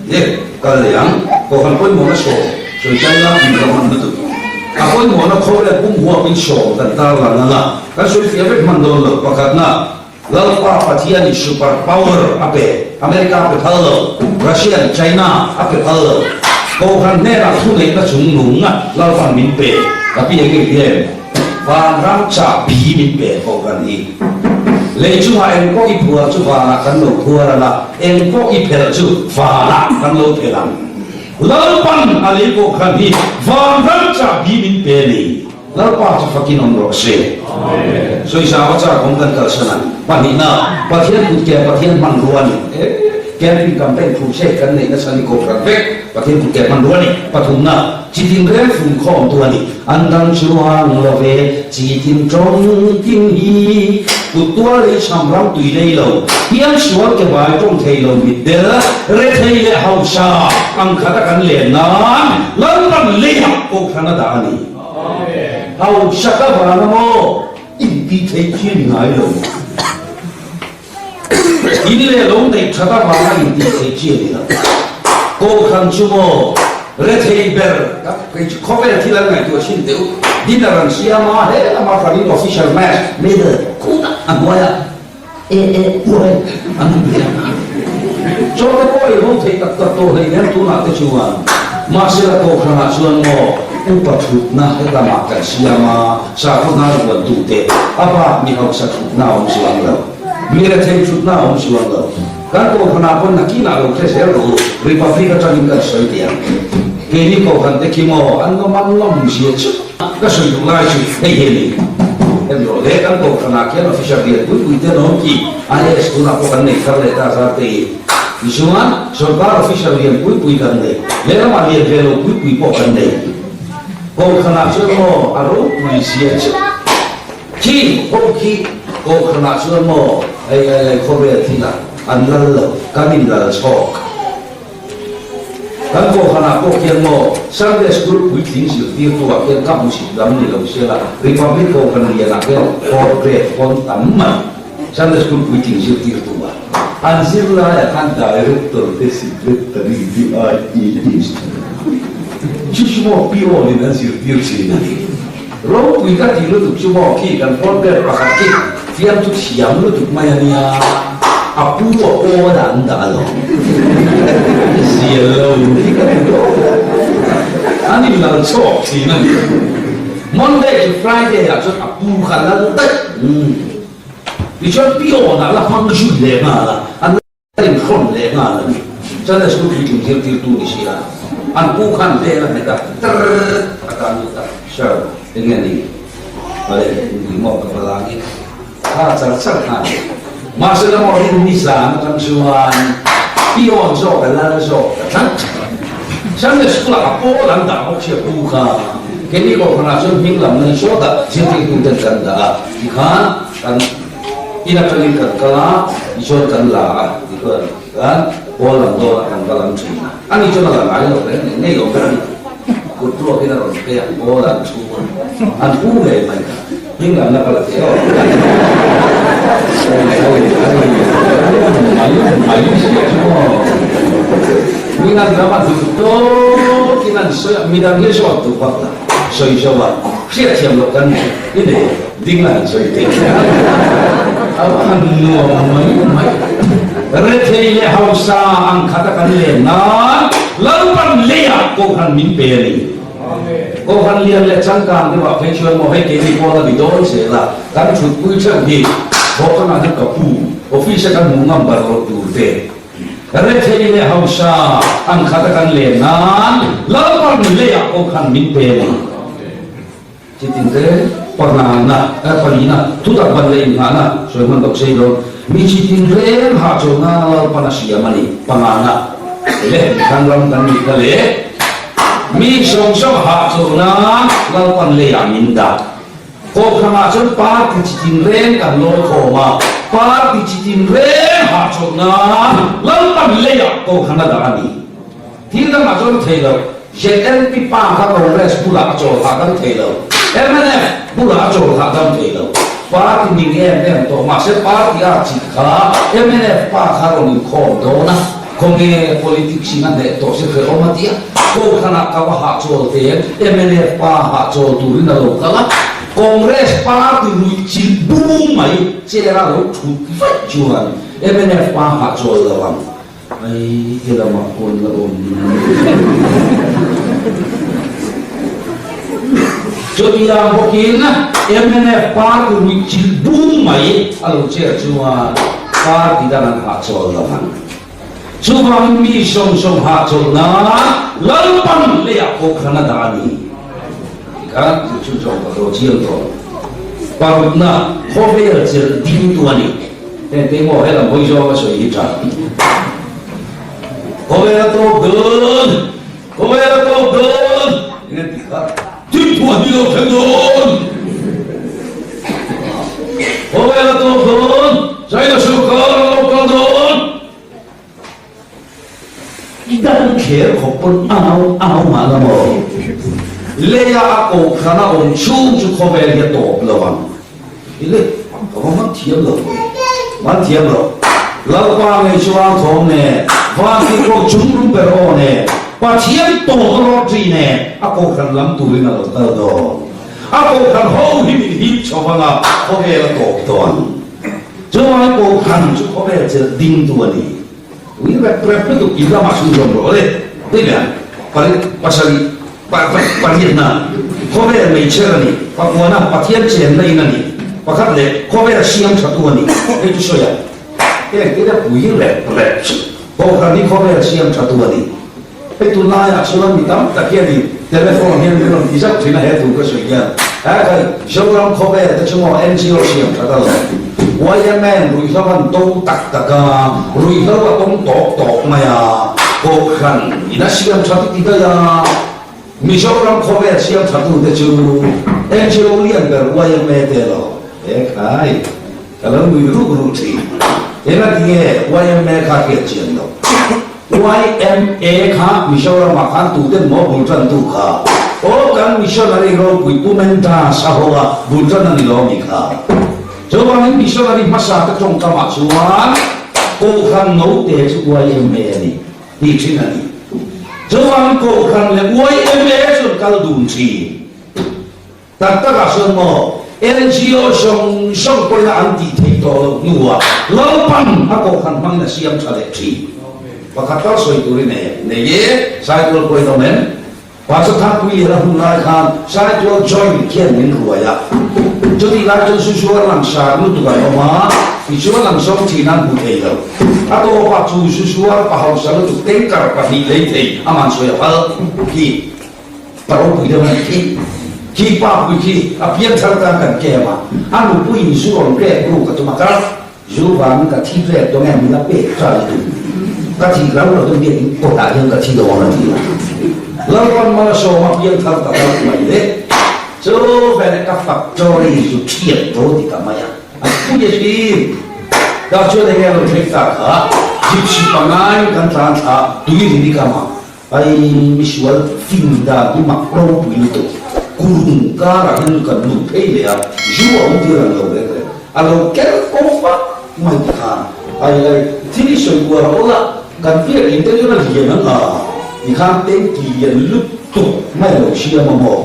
Le, kal leh ang. Kohhran pawimawhna sawm, sawi chai la min lo hman lutuk. A pawimawhna khawvel pum huapin sawm kan tarlan ang a, kan sawi fiah vek hman dawn lo. Pakhatna, Lalpa Pathianin super power a pe, America a pe phal lo, Russia leh China a pe phal lo. Kohhran hnenah thuneihna chungnung Lalpan min pe, ka pi eng nge hian vanram chahbi min pe Kohhran hi. Lei chungah eng pawh i phuar chu vanah kan lo phuar ang a, eng pawh i phelh chu vanah kan lo phelh ang. Lalpan a lei Kohhran hi vanram chahbi min pe a ni. Lalpa chu fakin awm rawh se. Sawisau a chak awm kan kalsan ang. Pahnihna, Pathian kut ke Pathian hmanrua a ni. Camping campaign crusade kan neih nasa ni Kohhran vek Pathian kut ke hmanrua a ni. Pathumna, Chitin reng fun khawmtu a ni. An dang chuang lo ve, chitin tawng tin hi kut tual lei chham ram tui nei lo, piang sual ke bai tawng thei lo mitdel, rethei leh hausa ang khat a kan len nan Lalpan leiah Kohhran a dah a ni. Hausa ka vang a maw? Inti thei khi a ni ngai lo. In leh lo neih that avanga intih theih chi a ni lo. Kohhran chu maw rethei ber kei chu khawvel thil an ngaihtuah thin teh u. Dinner an siam a, he lama hranin official mass medal khutah a hnuaiah e e uai an han ti a. Chaw te pawh ei ho theih tak tak tawh hleinem tunah te chuan. Mahsela kohhranah chuan maw upa thutna he lamah kan siam a. Sakhaw hnar vuantute a bak mi hausa thutna a awm chuang lo, mi rethei thutna a awm chuang lo. Kan kohhranah pawn nakinah lo hre zel rawh u, Republic atangin kan sawi teh ang. Keini kohhran te khi maw an lawm an lawm zia chu ka sawi duh lai chu hei hi a ni. En rawh le, kan kohhranah khian officer lian pui pui te an awm khi, IAS tunah pawh kan nei thar leh ta zar te hi. Tichuan sorkar officer lian pui pui kan nei, lehlamah lian ve lo pui pui pawh kan nei. Kohhranah chuan maw a ropui zia chu khi ho khi Kohhranah chuan maw hei ai lai khawvel thilah an lal lo kan in lal chhawk. Kan Kohhranah pawh khian maw Sunday School puitling zirtirtu ah khian ka hmusit lam ni lo sela Republic Kohhran lianah khian fourth grade pawn tam mai Sunday School puitling zirtirtu ah an zirlaiah khan Director te Secretary DIEE Chu chu maw pi awlin an zirtir thin a ni. Ropui ka tih lutuk chu maw khi kan phone ber pakhat khi fiamthu thiam lutuk mai a nia, a pu a pawn ah an dah alawm. Zial lo hi ka ti tawp. An inlal chhawk thin a ni. Monday to Friday ah chuan a pu kha lal daih. Tichuan pi awnah la hmang zui leh nghal a. An A inhrawn leh nghal a ni. Chuan school puitling zirtirtu ni si a, an pu khan vel a hmet a, trrrr a tan lut a, Sir, eng nge ni? Vale, nupui maw ka va lang i, kha char char khan. Mahse la maw rin ni zan atang chuan peon zawk a lal zawk ta tlat. Sunday school ah a pawl an dah bawk sia pu kha. Keini kohhranah chuan hming lam nan sawtah zirtirtu ten kan dah a, tikhan kan. In atangin kan kal a, tichuan kan la a, tichuan kan pawl lam dawnah kan va lam thin a. Ani chuan a la ngai lo reng reng, ngei awm a ni. Kut ruakin a rawn pe a, pawl an chhung a, an pu ngei mai kha. Hming lamna ka la thei aw. Mai mai sia chu maw. Hming an lam a duh tawkin an sawi a, midang hi zawt duh vak la, sawi zo a, hriatthiam loh kan nei i nei ding la han sawi thei. A va han nuam mai mai. Rethei leh hausa ang khata kan len nan Lalpan leiah Kohhran min pe a ni. Kohhran lian leh changkang deuhah phei chuan maw hei keini pawl a ni dawn zel a, kan thutpui theuh hi Bawhkanah hian ka pu, office a kan hmuh ngam bar loh tur te, rethei leh hausa ang khat a kan len nan Lalpan leiah Kohhran min pe a ni. Chitin te pangana, palina, thutak ban leh inghahna sawi hman dawk sei dawn. Mi chitin reng hahchawlna Lalpan a siam a ni, pangana leh kan ram kan nih kha leh mi zawng zawng hahchawlna Lalpan leiah min dah. Kohhranah chuan party chitin reng kan lawi khawm a, party chitin reng hahchawlhna Lalpan leiah kohhran a dah a ni. Thil dangah chuan thei lo. ZNP pa kha Congress bulah a chawl hahdam thei lo. Mnf bulah a chawl hahdam thei lo. Party ning em em tawh mahse party a chit kha mnf pa kha rawn inkhawm dawn a, khawnge politics in a hneh tawh se hrehawm a tia, Kohhranah ka va hahchawl te mnf pa hahchawl turin a lo kal a, Congress party ruih chilh bung mai chair a lo thut vaih chuan mnf pa hahchawl lo ang. Ai he lamah pawn la awm Chutiang bawkin mnf party ruih chilh bung mai a lo chair chuan party dang an hahchawl lo ang. Chuvangin mi zawng zawng hahchawlh nan Lalpan leiah Kohhran a dah a ni. Tikhan chu chu zawng ka daw chiang tawh. Parutna khawvel chelh dingtu a ni. Heng te maw helam hawi zawng a sawi hi tha. Khawvel a tawp dawn, khawvel a tawp dawn, eng a ti kha? Thil phuah ni lo thleng dawn. Khawvel a tawp dawn, China sawrkar a lo kal dawn. I dang kher khawp pawn au au mah la maw? Leia a kohhran a awm chhung chu khawvel hi a tawp lo ang. I le, ka va man thiam lo ve. Man thiam lo. Lalpa ngei chu au thawm nen, van tih pawh chung rum ber aw nen, Pathian tawp a rawt ri nen a kohhran lam turin a lo kal dawn. A kohhran ho hi min hip chho ang a, khawvel a tawp dawn. Chuvangin kohhran chu khawvel chelh dingtu a ni. Ui rep rep lutuk in lamah chhunzawm rawh le. Hei ber, pari, pasarih, pa, pa, pariatna, khawvel meichher a ni, pakuana, Pathian chenna in a ni, pakhat leh khawvel siam thatu a ni. Hei chu sawi a, heng te dah pui rep rep chu kohhran hi khawvel siam thatu a ni. Hei tunlaiah chuan mi tam tak hianin telephone hian min rawn ti zauh thin a, he thu ka sawi hian he kai Zoram khawvel te chu maw NGO siam that a lo. YMN ruihhlo an to tak tak a, ruihhlo a tawng tawk tawk mai a, Kohhran in a siam that i ti daih a, Mizoram khawvel siam that tu te chu NGO lian ber YMA te lo. He khai. Ka lo nui ruk ruk thin. Engati nge yma kha hriat chian lo? Yma kha Mizoramah khan tuten maw bul tantu kha? Aw kan missionary ropui Pu Mendas a ho a bul tan a ni lo mi kha. Chuvangin missionary hmasa te tawngkamah chuan Kohhran note chu yma a ni tih thin a ni. Chuvangin Kohhran leh yma chu an kal dun thin. Tak takah chuan maw NGO zawng zawng pawhin an tih theih tawh loh hnuah Lalpan a kohhran hmangin a siam tha leh thin. Pakhat tal sawi turin e nei e, Saitual pawhin awm em? Pastor Thangpui Lian a hun lai khan Saitual joint khian min ruai a, chutih lai chuan zu zuar langsar lutuk an awm a, tichuan an zawng thin an hmu thei lo. A tawpah chu zu zuar pa hausa lutuk tanker pahnih lei thei aman sawi a phal khi. Pa ropui deuh a nih khi. Khi pa pui khi a pian thar tan kan kem a, a nupui in zu rawn pek ruk a tum a, kar zu vangin ka thi pek dawn em min a pek tral tum. Ka thih hlau lo dawn biakin kawtah hian ka thi dawn a ti a. Lalpan Malsawma pian thar ta deuh mai le. Chu veleh ka factory zu thiat dawn ti ta mai a. pui a thin. Tah chuan enge a lo thleng ta kha, gypsy pangain kan tlan thla tui rini kam a, ai misual fing dan hi mak ropui lutuk. Kurung karah hian kan lut phei leh a, zu a awm tir ang lo reng reng. A lo ker ko fak mai ti khan ai ai thil i sawi kuar a awl a, kan biak in te chuan a lian ang a, ti khan tanky lian lutuk mai a lo siam a maw?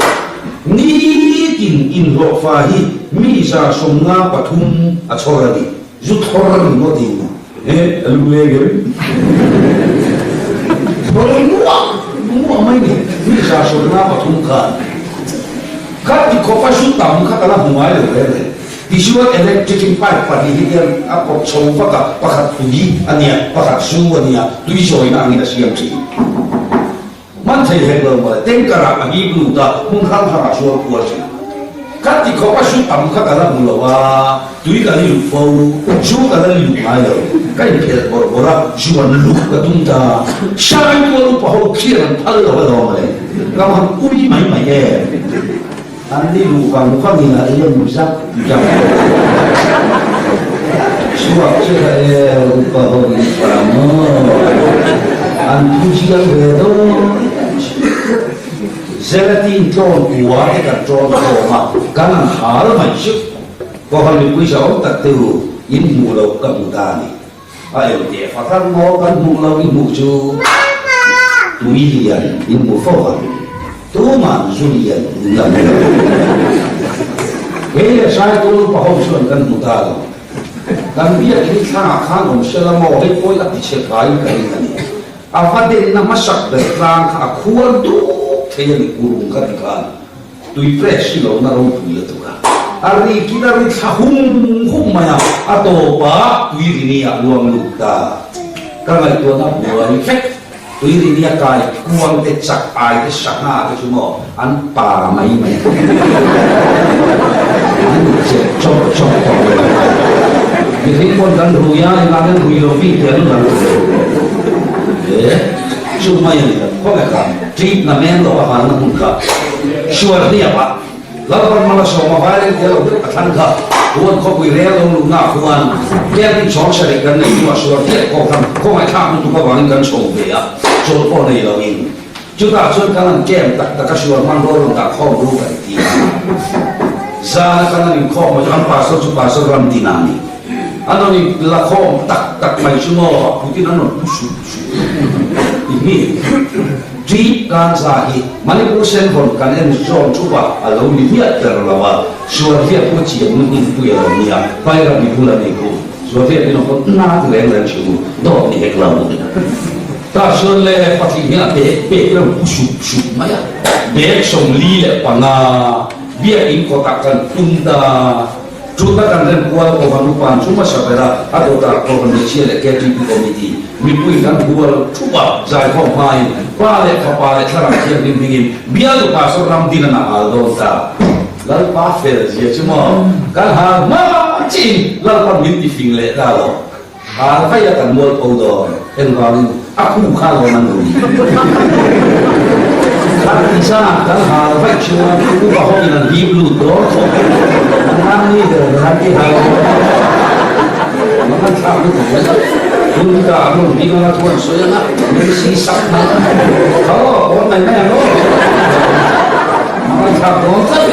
Nitin inhlawhfa hi mi 153 a chhawr a ni. Zu thawr a ni maw tiin he a lu leng em? Thawr muah muah mai ni mi 153 khan kha ti khawp a zu tam kha ka la hmu ngai lo reng reng. Tichuan electric in pipe pahnih hi hian a pawt chho vak a, pakhat tui a nia, pakhat zu a nia, tui zawina angin a siam thin. Hman thei hek lo mawle, tanker ah a hip lut a, hmun hrang hrang ah sual kual thin. Ka ti khawp a zu tam kha ka la hmu lo a, tui ka li lut fo, zu ka la li lut ngai lo. Ka inphelh bawrh bawrh a, zu an lut ka tum ta. Sain tual upa ho khian an phal lo alawm mawle, ka han ui mai mai em. An ni luh vang vang in a lem zak zak. Chhuak chu a e upa ho in pa maw an thu chiang ve dawn Gelatin tlawn kua te kan tawn khawm a kan an hal mai chu Kohhran mipui zau tak te u in hmuh loh ka hmu ta a ni. A eng teh fahran maw kan hmuh lo i hmuh chu tui lian in hmu fo ang, tuman zu lian in la hmu lo. Kei leh Saitual upa ho chuan kan hmu ta lo. Kan biakin thlangah khan awm se la maw hei pawi a ti chhe hlaiin ka ring a ni. A va denna hmasak ber tlang kha a khuar duk thei a ni kurung kha ti khan. Tui press hi lo na ropui lutuk a, a ri kit a ri thla hum hum mai a, a tawp a tui rini a luang lut ta. Ka ngaihtuahna buai vek, tui rini a kai kuang te chak ai te sangha te chu maw an pa mai mai a, an che chawp chawp tawh lo. Mihring pawn kan rui a, engah hian rui lo bik te an la rui lo. E, chu mai a ni lo, khawnge kha. Trip na men lo a halna hmun kha suar hliap a, Lalpan hmala sawma vai reng tel lo deuh a thlan kha huan khawpui rel lo luhna khuan camping chhawng sarih kan nei hnuah suar hliap pawh khan khawngaihthlak lutuk avangin kan chho ve a, chawlh pawh nei loin chutah chuan kan han camp tak tak a suar hmanrua rawn dah khawm ru kan ti a, zana kan han inkhawm mai chu an pastor chu pastor ram tin a ni, an rawn inla khawm tak tak mai chu maw a putin an rawn pu sup sup ti mi. Ṭi Kanza hi Manipur Senvawn kan en zawn thup a, a lo ni hmiah ber lo a, Suarhliap pawh chian na hmunpui a lo nia, Paira mi bul a ni khu, Suarhliap in a hawn na ti reng reng thin u, dawt ni hek lo. Tah chuan le patling hian a bag pek reuh pu sup sup mai a, bag 45 biakin kawtah kan tum ta. Chutna kan rem kual Kohan upan chu hmasa ber a, a dawtah Kohan Hmeichhia leh KTP Committee mipuiin kan hual thup a, zaikhawm hmain Pa leh Fapa leh Thlarau Thianghlim hmingin bial upa saw ram din an a hal dawn ta. Lalpa fel zia chu maw kan hal hma chiin Lalpan min ti fing leh ta lo. Hal vaih a kan mualpho dawn engvangin a khu kha lawm an rui. Khan tisa kan hal vaih chuan upa ho in an hip lut dawn khawp. An nan ni der ber an ti hal dawn. Mang an thlak lutuk mai. Tun ka an rawn ding anga thu an sawi anga min si sak mai. Kha aw kawn mai mai ang aw. Mang an thlak dawn tlat.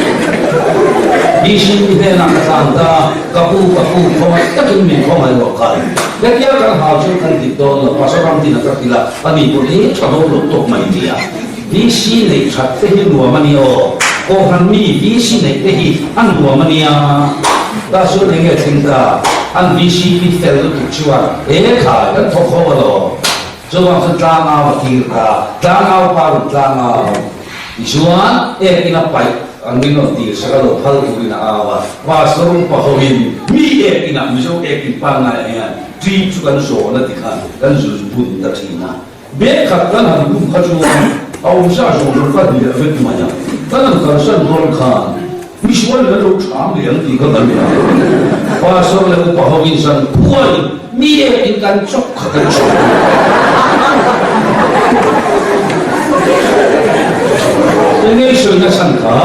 Bisi mi hnenah ka tlan ta. Ka pu, ka pu, khawngaih takin min khawngaih rawh khai. Hetia kan hau chu kan dik dawn lo, Pastor Ramdina ka hrilh a, ani pawh hi tha dawn lo tawp mai nia. VC neih that te hi nuam a nia aw, Kohhran mi VC neih te hi a nuam a nia. Ta chuan eng nge thleng ta, an VC pi fel lutuk chuan e khai kan thawk ho alawm. Chuvang chuan tlangau a tir ta, tlangau pa rawn tlangau. Tichuan, ek in a paih angin rawn tir sak a lo phal turin a au a, Pastor upa hoin mi ek inah Mizo ek in pangngai ah hian ṭi chu kan zawn a ti khan kan zul bun ta ṭhin a. Bag khat kan han bum kha chuan a awmsa zawng zawng kha hliah vek mai a, kan han kalsan dawn khan misual in an lo ṭham leh ang tih kha kan hlau. Pastor leh upa hoin zan khuain mi ek in kan chawp kha kan chawp. Enge i sawi nachhan kha?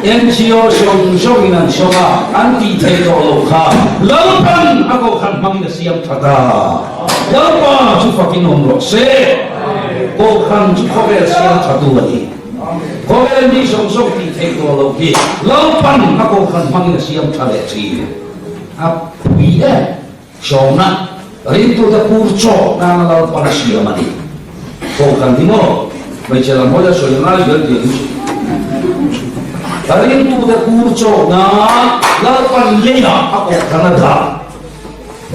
NGO zawng zawngin an sawm a, an tih theih tawh loh kha Lalpan a kohhran hmangin a siam tha ta. Lalpa chu fakin awm rawh se. Kohhran chu khawvel siam thatu a ni. Khawvel mi zawng zawng tih theih tawh loh hi Lalpan a kohhran hmangin a siam tha leh thin. A pui em? Sawmna, Ringtute pur chawk nana Lalpan a siam a ni. Kohhran hi maw? Hmeichhe lam hawi a sawi ngai zel tih an hre. Ringtute pur chawk nan Lalpan leiah a kohhran a dah.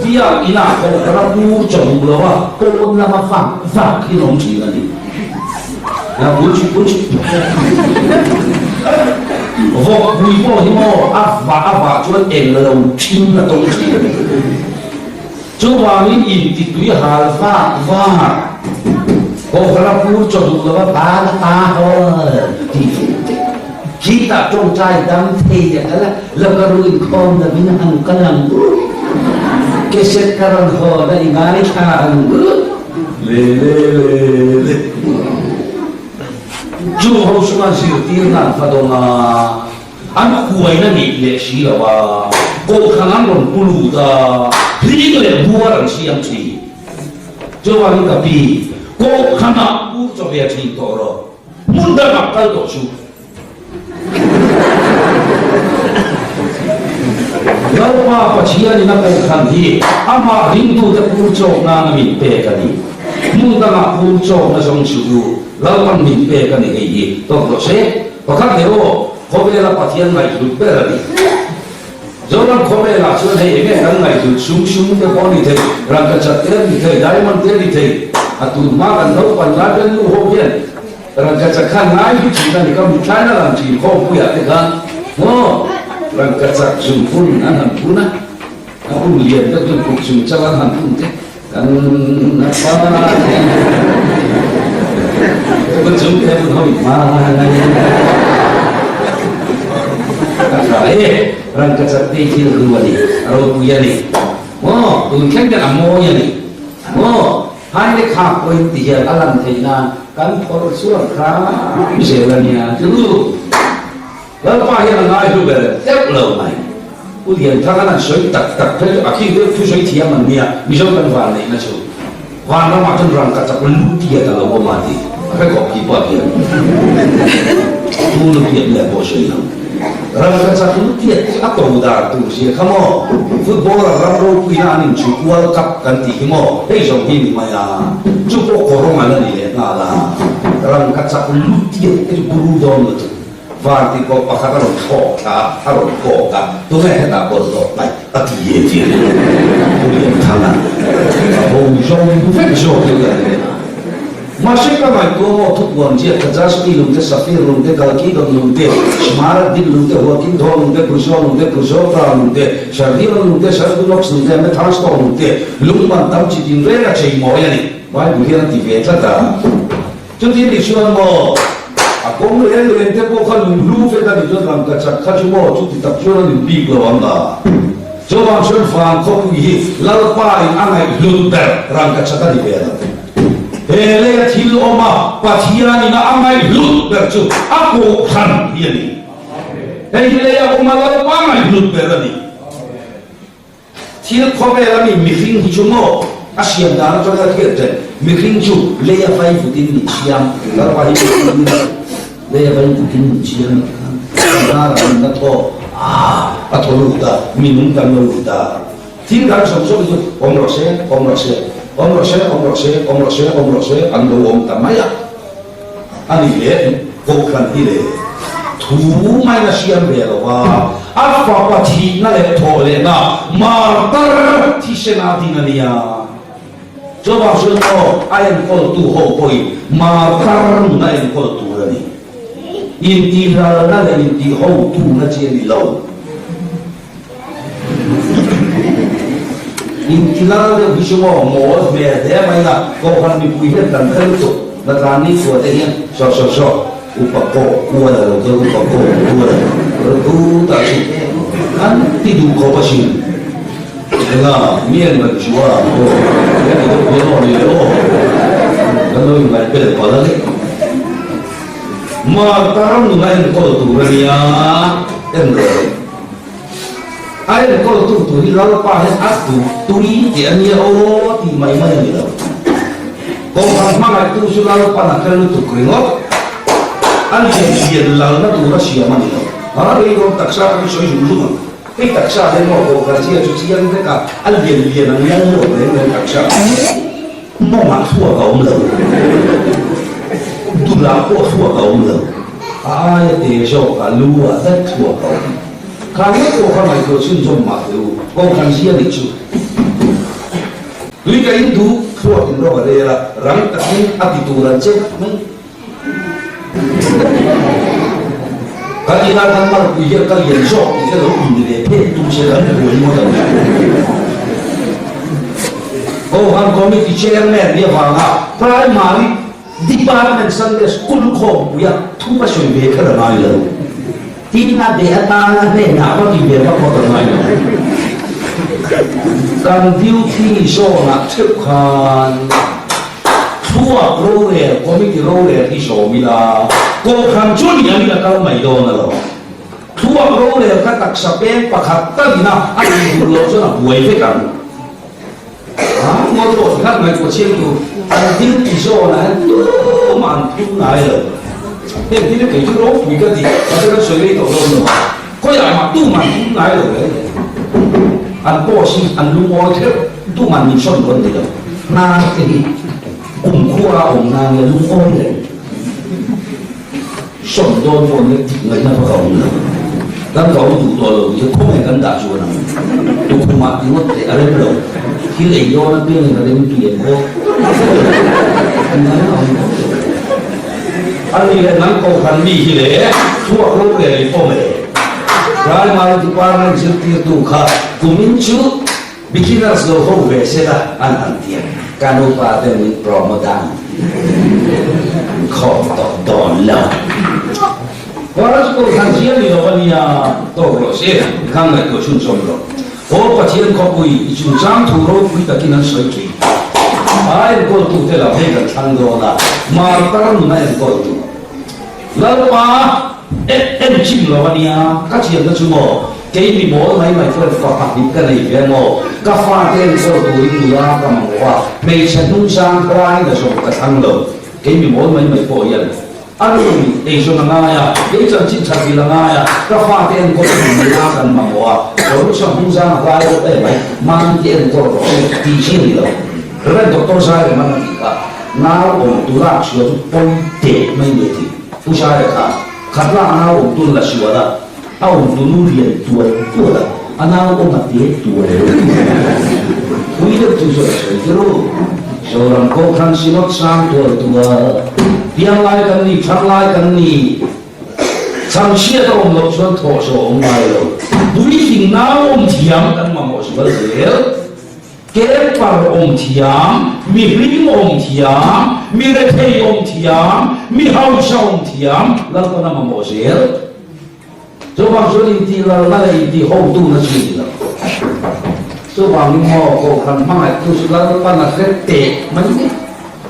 Biak inah kohhran a pur chaw duh lo a, pawn lama vak vak hi an awm thin a ni. Vawkpui pawh hi maw a vah a vah chuan eng lo thin a tawng thin a ni. Chuvangin intitui hal vak vak Kohhara pur chaw duh lova ban a ta hawl tih fur te khitah tawngtai dam thei a kal a, lo ka ru inkhawm lovin a han kal ang u, cassette ka rawn hawn a i ngaithla ang u. Le le le le. Chung ho chuan zirtirna an va dawng a, an huaina nih leh si lo a, kohhran an rawn pu lut a, hling leh buar an siam thin. Chuvangin ka pi, kohhranah pu chaw ve thin tawh rawh, hmun dangah kal tawh suh. Lalpa Pathianin a kohhran hi amah ringtute pur chawk nana min pek a ni. Hmun dangah pur chawkna zawng suh u, Lalpan min pek a ni hei hi tawk rawh se. Pakhat leh aw, khawvela Pathian ngaihhlut ber a ni. Zoram khawvelah chuan hei enge kan ngaihhlut sum sum te pawh a ni thei, rangkachak te a ni thei, diamond te a ni thei. A tun hma kan naupang lai vel nu ho hian Rangkachak khan ngai hi thin a ni, ka mithlain a lang thin khawmpuiah te khan maw rangkachak zungphun an han phun a, a hun lian deuh chuan kut chung chang an han phun te kan a pa kut chung te phun ho in hma a tha e, rangkachak te thil hlu a ni, a ropui a ni maw tun thleng hian a mawi a ni maw. Hai le kha pawhin ti hian a lang theih nan kan phawrh chhuak hram zel a nia chu Lalpa hian a ngai hlu ber deuh lo mai. Pu Lianthanga an sawi tak tak phei chu a khi deuh thu sawi thiam an nia Mizo kan van neihna chu vanramah chuan rangka chak lu tiat a lo awm a ti a hre khawp khi pawh hian thu lu tiat leh pawh sawi lo. Rangka chak lu tiat hi a ko dar tur zia kha maw? Footballer ram ropuina an inchhu World Cup kan tih hi maw? Hei zawng hi ni mai a, chu pawh kawrawng an la ni leh nghal a. Rangka chak lu tiat te chu buru dawn lutuk. Van tih pawh pakhat a rawn thlawk thla a, a rawn kawk a, tunge hetah bawlhhlawh paih a ti e tih a ni. Pu Lianthanga a ho zawng vek zawk hi ka ti leh a. Mahse ka ngaihtuah maw thupuan ziak kha Jaspi lung te, Safir lung te, Kalkidon lung te, Smaragdin lung te, Huakintho lung te, Kruzo lung te, Kruzota lung te, Sardion lung te, Sardunox lung te, Amethysto lung te, lung man tam chi tin reng a chei mawi a ni. Bible hian a ti ve tlat a. Chuti ni chuan maw a kawng reng reng te pawh kha lung hlu vek a ni chuan rangkachak kha chu maw chuti tak chuan a nin bik lo ang a. Chuvang chuan van khawpui hi Lalpa in a ngaihhlut ber rangkachak a ni ve lo. He leia thil awma Pathianin a ngaihhlut ber chu a kohhran hi a ni. Hei hi leia awma Lalpa ngaihhlut ber a ni. Thil khawvel ami mihring hi chu maw a siam dan atanga a hriat ṭhen, mihring chu leia vai vutin min siam, Lalpa hi mihringin leia vai vutin min siam a ti khan kan hnarah min la thaw a, a thaw lut a, minung kan lo lut a. Thil dang zawng zawng hi chu awm rawh se, awm rawh se, awm rawh se, awm rawh se, awm rawh se, awm rawh se an lo awm ta mai a. A nih leh Kohhran hi leh thu maiin a siam ve lo va, a fapa thihna leh thawh lehna martar thisena ding a nia. Chuvang chuan aw a enkawltu ho pawhin martar nun a enkawl tur a ni. Intihlalna leh intihhotuna chi a ni lo. Intilal deuh hi chu maw mawl hmel hle mai a, Kohhran mipui hian kan hre lutuk, Natlan ni chhuah te hian saw saw saw, upa kawh kual a lo kal, upa kawh kual a lo kal ta chu an ti duh khawp asin. Enga mi an rawn chu a aw, he ti deuh hian aw ni le aw, kan lo inngaih bel palh a ni. Martar nun a enkawl tur a nia, en rawh. A enkawltu tur hi Lalpa hian a duh tui tih a nia aw tih mai mai a ni lo. Kohhran hmangaihtu chu Lalpan a hre lutuk ringawt. A lian lian lalna tur a siam a ni lo. A reirawm taksa ka hi sawi zung zung ang. Hei taksa hian maw kohhran zia chu chiang vek a, a lian lian ang lal lo reng reng taksa. Mawngah thluak a awm lo. Dulah pawh thluak a awm lo. A aia te zawk a lu ah daih thluak a awm. Kha ngei pawh kha ngaihtuah chhunzawm mah teh u, kohhran zia nih chu. Tui ka in duh, thluak in rawng a rel a, rang takin a ti tur an che vek mai. Kan inah kan malpui hian ka lian zawk tih te lo in ve phet tum se kan buai ngawt ang. Kohhran Committee Chairman nih avanga Primary Department Sunday School khawmpuia thu ka sawi ve kher a ngai lo. Tin a beh atana hnenah va ti ve vak vak a ngai lo. Kan duty zone-ah theuh khan Thluak rorel committee rorel hi zawm ila, Kohhran chu lian in a kal mai dawn a lo. Thluak rorel kha taksa peng pakhat talina a inhmuh loh chuan a buai vek ang. A ngawi tawh ti khat ngaihtuah chiang tur an thil ti zawnah hian tumah an phur ngai lo. Heng thil hi kei chu ropui ka ti, mahse kan sawi rei tawh dawn lo. Khawiah mah tumah an phur ngai lo reng reng. An post hi an lungawi theuh, tumah min sawn dawn ni lo. Hnar te hi kumkhua a awm nan leh lungawi reng. Sawn dawn pawh nia dik ngaihna vak a awm lo. Kan ka awm duh tawh lo tih kha khawngaih kan dah chuan ang. Tukhumah ti ngawt teh a rem lo. Thil ei dawn apiangin a rem tui an bawk. Nang a awm lo. A ni leh nang kohhran mi hi le thluak ro leh i pawm e. Primary department zirtirtu kha kumin chu Beginners lo ho ve se la an han ti a, ka nupa ten min promote ang khawm tawh dawn lo. Chorus Kohhran zia ni lo a nia, tawk rawh se, khang ngaihtuah chhunchawm rawh. Aw Pathian khawpui, i chungchang thu ropui takin an sawi thin. A enkawltute lam hei kan thlang dawn a, martar nuna enkawltu. Lalpa, en chim lo a nia, ka thiamna chu maw, kei mi mawl mai mai chuan fa pahnih ka nei ve maw, ka fate enkawl turin nula ka mamawh a, hmeichhe hnungzang rai la zawng ka thlang lo, kei mi mawl mai mai pawh hian a nu eizawn a ngai a, kei chanchin that vil a ngai a, ka fate enkawl turin nula kan mamawh a, Borusa hnungzang a rai bawk em mai, mahni te enkawl rawh se tih chi a ni lo. Rev Doctor Zaireman a tih kha, Nau awm tu lak sual chu pawi teh mai nge tih Pu Zaia kha khat lak nau awm tun la sual a, a awm tu nu lian tual tual a, a nau awm a te tual Pui deuh chu chu a sawi tir u. Zoram Kohhran Synod sang tual tual, piang lai kan ni, thang lai kan ni, chhangchhiat a awm loh chuan thawh zawh a awm ngai lo. Puitling nau awm thiam kan mamawh zual zel. Kepar awm thiam, mi hlim awm thiam, mi rethei awm thiam, mi hausa awm thiam, Lalpan a mamawh zel. Chuvang chuan intih lalna leh intih hotuna chu ni lo. Chuvangin maw Kohhran hmangaihtu chu Lalpan a hre teh mai ni.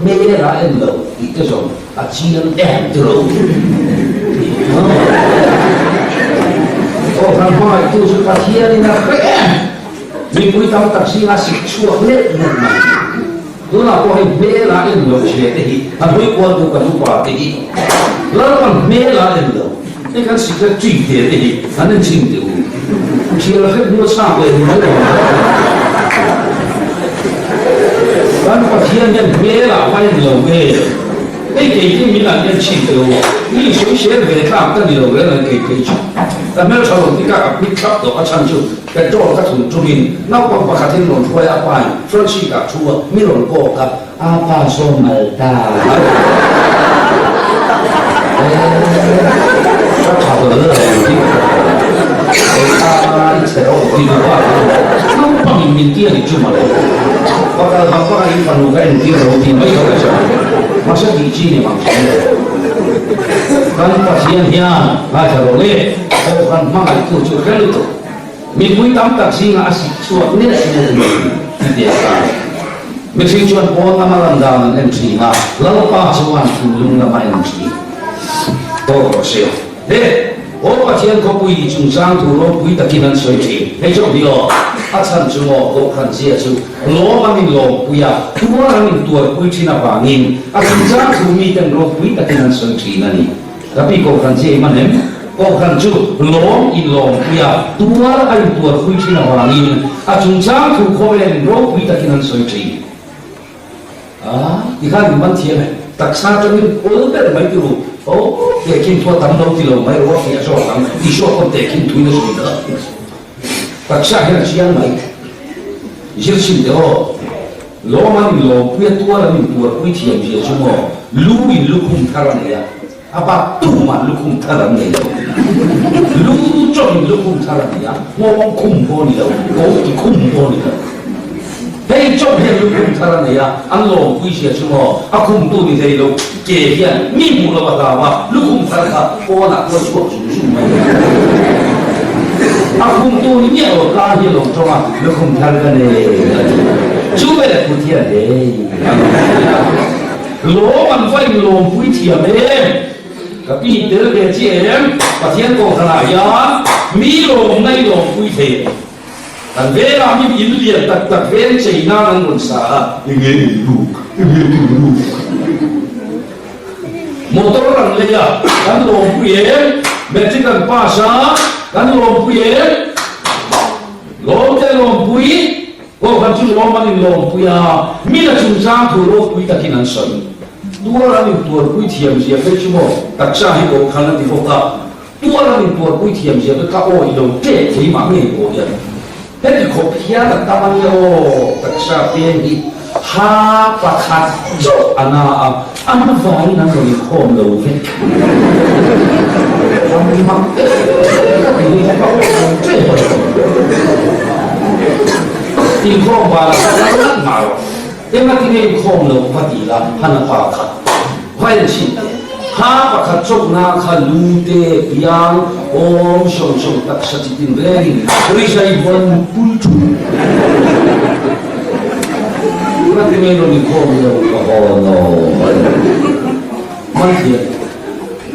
Hmel a en lo tih te zawng a chiang em ti lo. Kohhran hmangaihtu chu Pathianin a hre em. Mipui tam tak zinga sik chhuak neuh neuh mai. Tunah pawh hei hmel a en lo che te hi a hlui kual tu kan upa te hi Lalpan hmel a en lo hei kan secretary te te hi an en chhin teh u. Thial hrep hnu a chhak leh ni mai lo ang. Kan Pathian hian hmel ah va en lo nge hei kei te min an en chhin teh u. Mi sawisel ve tlak ka ni lo reng ang kei phei chu. Ka hmeltha lo tikah ka phit thlap tawh a chhan chu. Petrol ka thun ṭumin naupang pakhatin rawn hruai a pain front seat ah thu a, mi rawn kawk a, a pa saw mal ta ka tha hlawl lo ti a i chhe reuh ti duh a naupang in min ti a ni chu mawle va kal vak vak a in fanu ka entir lo ti mai kha ka hre mahse tih chi ni mang hran lo kan Pathian hian ngaithla rawh le Kohhran hmangaihtu chu hre lutuk. Mipui tam tak zingah a sik chhuak nilh nilh mai ti teh a. Mihring chuan pawn lama lan dan an en thin a, Lalpa chuan thinlung lama en thin. Tawk rawh se. He, aw Pathian khawpui ni chungchang thu ropui takin an sawi thin. Hei zawk hi aw, a chhan chu maw Kohhran zia chu lawm an inlawmpui a, tuar an intuarpui thin avangin a chungchang thu miten ropui takin an sawi thin a ni. Ka pi Kohhran zia i man em? Kohhran chu lawm inlawmpui a, tuar a intuarpui thin avangin a chungchang thu khawvelin ropui takin an sawi thin. A, ti khan in man thiam e. Taksa atangin awl ber mai ti ru. Aw, tehkhin thu a tam lo ti lo mai ru a fiah zawk ang. Isua pawn tehkhin thuin a sawi kha. Taksa hian a chiang mai. Zir chhin teh aw. Lawm an inlawmpui a tuar an intuarpui thiam zia chu maw lu in lukhum thar a nei a. A bak tumah lukhum thar an nei lo. Lu chawhin lukhum thar a nei a, nghawng khum pawh a ni lo, koki khum pawh a ni lo. Hei chawp hian lukhum thar a nei a, an lawmpui zia chu maw, a khumtu ni hlei lo ke hian mi hmuh lo a hlau a, lukhum thar kha pawnah pawh a chhuak zung zung mai a. A khumtu ni miah lo ka hi a lo tawng a, lukhum thar ka nei a ti. Chu veleh kut hian hei a lo ti a. Lawm an va inlawmpui thiam em? Ka pi tel ve chiah em? Pathian kohhranah hian mi lawmna i lawmpui thei em? Kan velah min in lian tak tak veng chei nan an rawn sa a, enge in luk, enge in luk. Motor an lei a, kan lawmpui em? Matric an pass a, kan lawmpui em? Lawmte lawmpui. Kohhran chu lawm an inlawmpui a, mina chungchang thu ropui takin an sawi. Tuar an intuarpui thiam zia phei chu maw taksa hi kohhran a ti bawk a, tuar an intuarpui thiam zia phei ka awih lo tep thei mah ngei pawh hian heti khawp hian a tam a nia aw, taksa peng hi ha pakhat chauh a na a, an vaiin an rawn inkhawm lo vek. An mak ka ti hi ka awih lo tep a ni. Inkhawm bal a kal ngat mah rawh. Eng a tinge inkhawm loh va ti la, han a pa kha va en chhin teh. Ha pakhat chawkna kha lu te, biang, awm sawng sawng taksa chi tin rengin rizai huan mut pul thu. Eng a tinge rawn inkhawm loh ka haw no. Man thiam.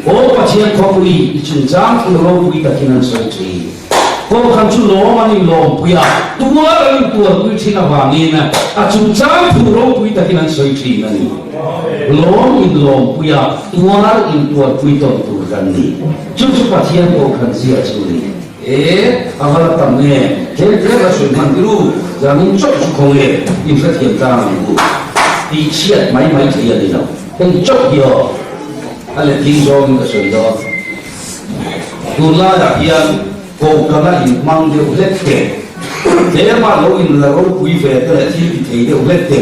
Aw Pathian khawpui i chungchang thu ropui takin an sawi thin. Kohhran chu lawm an inlawmpui a, tuar an intuarpui thin avangin a chungchang thu ropui takin an sawi thin a ni. Lawm inlawmpui a, tuar intuarpui tawn tur kan ni. Chu chu Pathian Kohhran zia chu a ni. E, a va la tam nge? Tlem tlem a sawi hman tirh, zanin chauh chu khaw nge in hrethiam tlang ang u. Tih chhiat mai mai thei a ni lo. Hei chauh hi aw, a letling zawngin ka sawi dawn. Tunlaiah hian kohhran a inhmang deuh hlek te, tlema lo inla ropui ve te leh thil ti thei deuh hlek te,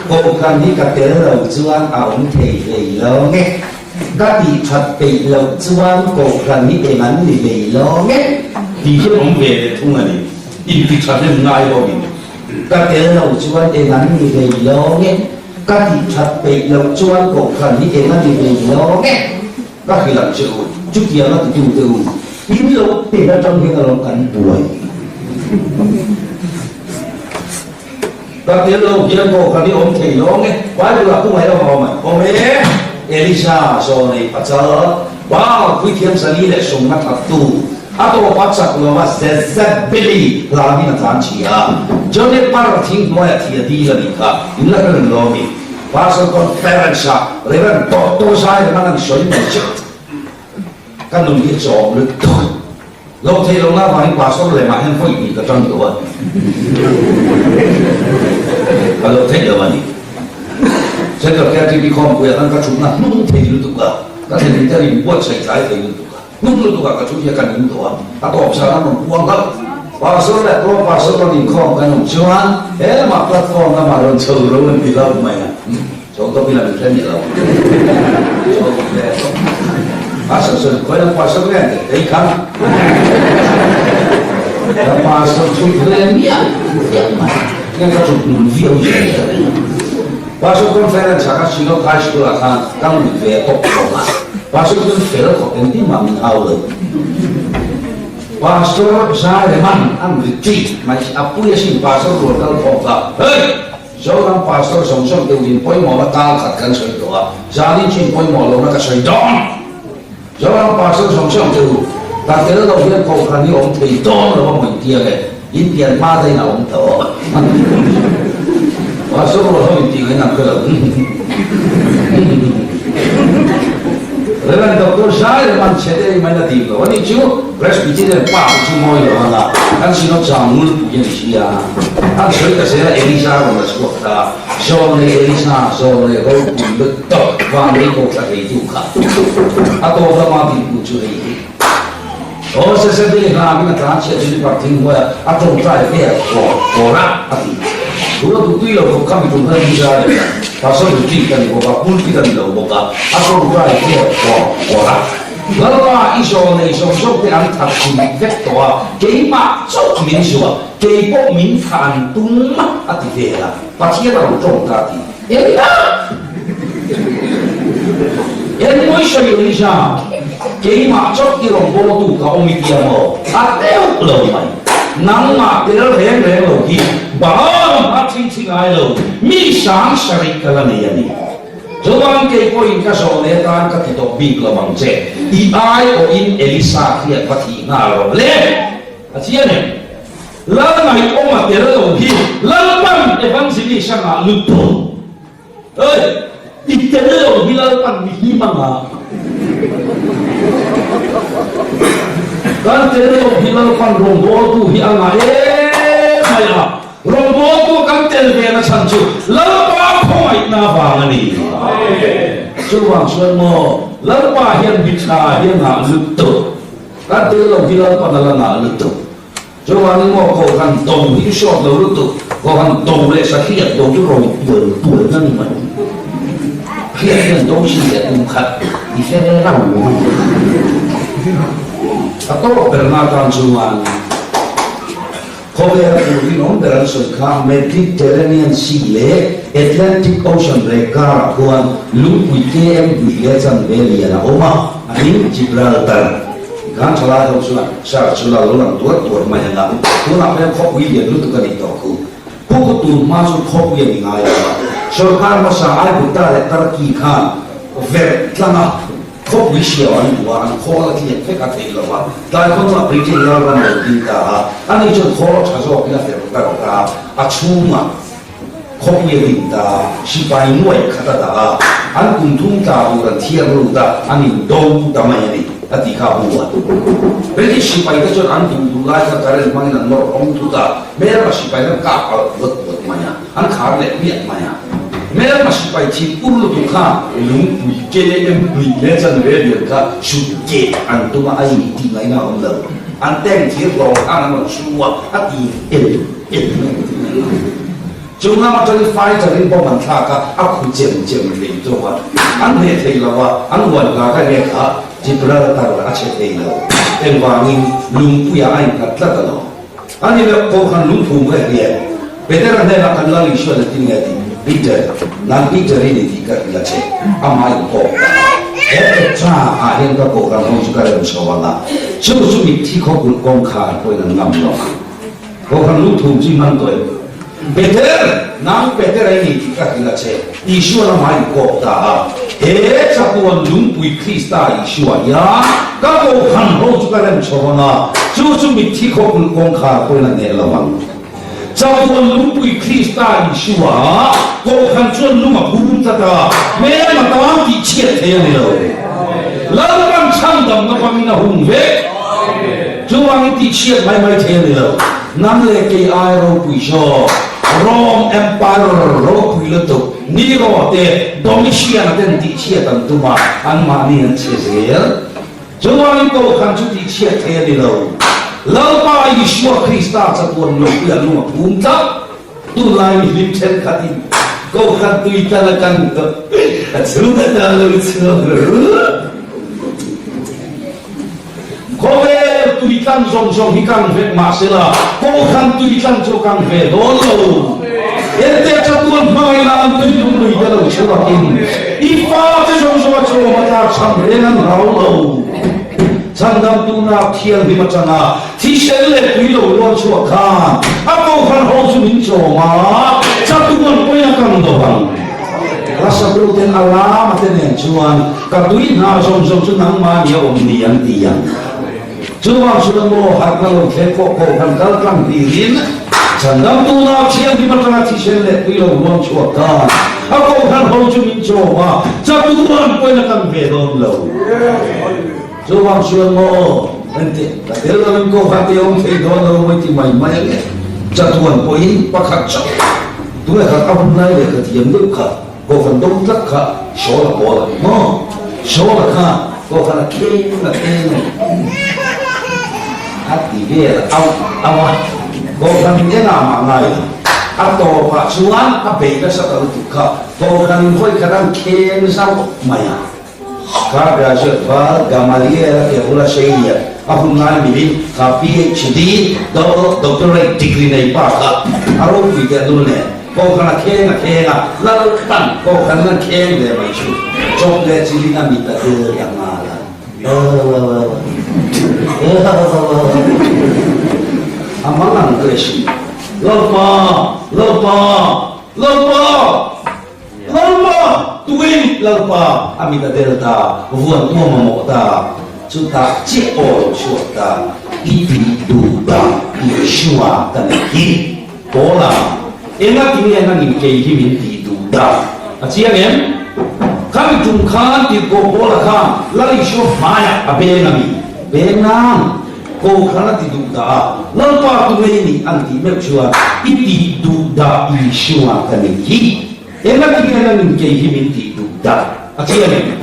kohhran hi ka tel lo chuan a awm thei hlei lo nge, ka tih that peih loh chuan kohhran hi eng an ni hlei lo nge tih hian awm ve leh thung a ni. Inti tha hnem ngai bawkin ka tel lo chuan eng an ni hlei lo nge, ka tih that peih loh chuan kohhran hi eng a ni hlei lo nge. Ka hrilh ang che u, chutiang a titu te u, in lo tel atang hian alawm kan buai. Ka tel lo hian kohhran i awm thei lo nge? Bible ah kungaih a awm a, awm e, Elisa zawnei pachal, Baal puithiam 410 thattu, a tawpa chak lova Jezebeli hlangin a tlan chhi a, Juniper thing hnuaiah thi a dil a nih kha, in la hre reng lo a mi? Pastor Conference ah Reverend Doctor Zai reng an sawi mai che. Ka nun hi chawm lutuk. Lo thei lo na vangin Pastor lemah hian vawi hnih ka tang tawh a. Ka lo theih lo a ni. Central KTP khawmpuiah khan ka thutna hnung thei lutuk a, ka thlen te rin buatsaih tlai thei lutuk a. Hnung lutuk ah ka thu hi a kan in tawh a, a tawp zan a rawn puang hlauh. Pastor leh Pro Pastor rawn inkhawm kan awm chuan helamah platform lamah rawn chho ro an ti hlauh mai a, chho tawp in a min hre miah lo. Chho ve tawp. Pastor chuan khawi lam Pastor nge an ti? Kei kha. Ka Pastor chu hre miah miah mai. Nge ka chhuk hnun viau zel ka ring. Pastor Conference ah khan Shillong High School ah khan ka lut ve tawp tawp a. Pastor chuan fel khawp engtin mah min hau lo. Pastor Zaireman an retreat mai a pui asin Pastor rual kal khawm kha hei! Zoram Pastor zawng zawng deuh in pawimawh na kal khat kan sawi tawh a, zanin chu in pawimawh lohna ka sawi dawn! Zoram Pastor zawng zawng te u, ka tel lo hian kohhran hi awm thei dawn lo a mawi tia le, in pian hma dahin a awm tawh. Pastor rual ho intih ngaih nang hre lo. Rev. Doctor Zaireman chhe te mai la dim lo a nih chu Presbyterian pa te chu ngawi lo ang a, kan sinawt zang ngulpui a ni sia. An sawi ta zel a, Elisa rawn la chhuak ta. Zawn leh Elisa, zawn leh ropui lutuk vang lei ko thla thei tu kha a tawp lama dinhmun chu hei hi. Aw Jezebel hla min a tlan chhiat chu Nipar thing hnuaiah a tawngtai vel kawr kawr a a ti. Thu a duh tui lo khawp kha mi tum khan Elisa a leh a, Pastor retreat ka ni bawk a, pulpit a ni lo bawk a, a tawngtai vel kawr kawr a. Lalpa i zawn nei zawng zawng te an that tum vek tawh a, keimah chauh min zuah, kei pawh min thah an tum a ti vel a. Pathian a rawn tawng ta tih Elija Engmawi sawi Elija, keimah chauh i rawn bawltu ka awm i tia maw? A deuh lo mai. Nangmah tel reng reng lo hi Baal hma chhingchhi ngai lo mi sang sarih ka la nei a ni. Chuan kei pawhin ka zawh leh atan ka ti tawh bik lo ang che. I aiawhin Elisa khian va thih nghal rawh le. A chiang em? Lal ngaihawm a tel lo hi Lalpan Evangelist a ngah lut tawh. Oi! I tel lo hi Lalpan mi hlim a ngah. Kan tel lo hi Lalpan rawngbawltu hi a ngah em mai a. Rawngbawltu kan tel ve na chhan chu Lalpa khawngaihna vang a ni. Chuvang chuan maw Lalpa hian mi tha hi a ngah lut tawh. Kan tel lo hi Lalpan a la ngah lutuk. Chuvangin maw Kohhran do hi hriat lo lutuk, Kohhran do leh sahriat do chu ro tual tual na ni mai. Hriat hian do si leh kum khat i hre ve rau mai. A tawk ber na tan chuan khawvela tur rinawm ber an sawi kha Mediterranean Sea leh Atlantic Ocean rek karah khuan lungpui KM hnih leh chanve lian a awm a, a hming Gibraltar. Kan thalai ho chuan Sir chu la lo lang tuar tuar mai ang a, tunah hian khawpui lian lutuk a nih tawh khu. Pu ku tun hma chu khawpui a ni ngai lo a, sorkar hmasa Aigupta leh Turkey khan verh tlang a, khawpui hriau an duh a, an khawl a tliak vek a theih lo a, tlai khaw hnuah Britain lalram lo ding ta a, ani chuan khawl tha zawkin a verh tar ta a, a chhungah Khawpui a din ta, sipai nuaih khat a dah a, an kum thum tla tur an thiar lut a, an in do ta mai a ni, a ti kha a bu a. British sipai te chuan an duh duh lai kha current hmangin an nawr awm thut a, hmelma sipai an kap alh puat puat mai a, an khar leh hmiah mai a. Hmelma sipai thih ur lutuk kha lungpui KM hnih leh chanve lian kha sut keh an tum a, a in tih ngaihna a awm lo. An tank thir hlawm khan an rawn su a, a ti el. Chung lam atangin fighter in bomb an thlak a, a khu chem chem thei zawk a, an hneh thei lo a, an uan hla kha nge kha Gibraltar a che thei lo. Engvangin lungpuiah a innghat tlat a lo. A ni loh Kohhran lungphum kha hian Petera hnenah kan Lal Isuan a tin nge tih Peter, nang Peter i ni tih ka hrilh a che, amah in kawk ta a. He Petra ah hian ka Kohhran ho chu ka rem chho ang a, chu chu mitthi khawkulh kawngkhar pawhin an ngam lo ang. Kohhran lungthum chu i hman tawh em? Peter, nang Peter a i ni tih ka hrilh a che. Isua lamah i kawp ta a. He chatuan lungpui Krista Isua hian ka kohhran ho chu ka rem chho ang a, chu chu mitthi khawkulh kawngkhar pawhin a hneh lo ang. Chatuan lungpui Krista Isua kohhran chuan lung a phum tlat a, hmel a tan tih chhiat thei a ni lo. Lalpan chhandamna hmangin a hung vek. Chuvangin tih chhiat mai mai thei a ni lo. Nang leh kei ai ropui zawk, Rome Emperor ropui lutuk Nero te, Domitian a ten tih chhiat an tum a, anmahni an chhe zel. Chuvangin Kohhran chu tih chhiat thei a ni lo. Lalpa Isua Krista chatuan lungpuia lung a phum tlat. Tunlai mi hlim thenkhatin Kohhran tui tal a kang tawh, a chhung ata lo chhuak rawh. Khawvel tuitlang zawng zawng hi kang vek mah sela, Kohhran tuitlang chu a kang ve dawn lo. Ente chatuan hmangaihna an tui lung lui te lo chhuakin i fate zawng zawng a chawm a tlak cham reng an rau lo. Chhandam tuna thianghlim atanga thisen leh tui lo luan chhuak khan a Kohhran ho chu min chawm a, chatuan pawhin a kang lo ang. Hla sak ten a lama te nen chuan ka tui hna zawng zawng chu nangmah nia awm ni an ti ang. Chuvang chuan maw harhna lo thleng pawh kohhran kal tlang tirin Chhandamtu nau thianghlim atanga thisen leh tui lo huam chhuak khan a kohhran ho chu min chawm a, chatuan pawhin a kan ve dawn lo. Chuvang chuan maw engti ka tel lovin kohhran te awm thei dawn lo mawi ti mai mai ang e. Chatuan pawhin pakhat chauh tunge kha ka hun lai leh ka thiam deuh kha kohhran dawng tlat kha Sawl a pawl a ni maw? Sawl a kha kohhran a kheng a kheng a ni a ti vel auh auh a, kohhran in engah mah ngai lo. A tawpah chuan a bei nasa ta lutuk kha kohhran in vawi khat an kheng zauh mai a. Kha graduate val Gamaliel a ke bula sei lian a hun lai milin kha PHD doctorate degree nei pa kha a ropui teh lul nen kohhran a kheng a kheng a, Lalpan kohhran in an kheng ve mai chu chawp leh chilin a mit a dil ta nghal a. A mang ang ka si. Lalpa! Lalpa! Lalpa! Lalpa! Tuin Lalpa a mit a del ta, vuan tu a mamawh ta, chutah chiah aw lo chhuak ta, i tih duh dah Yeshua ka nei hi. Paula, Enga ti nge nangin kei hi min tih duh dah? A chiang em? Khami tum khan tirhkoh Paula khan Lal Isua hmaiah a beng a mi? Beng nang! Kohhran a ti duh dah a, Lalpa tu ngei nih an tih meuh chuan i tih duh dah Isua ka nih hi. Engati nge nangin kei hi min tih duh dah? A chiang em?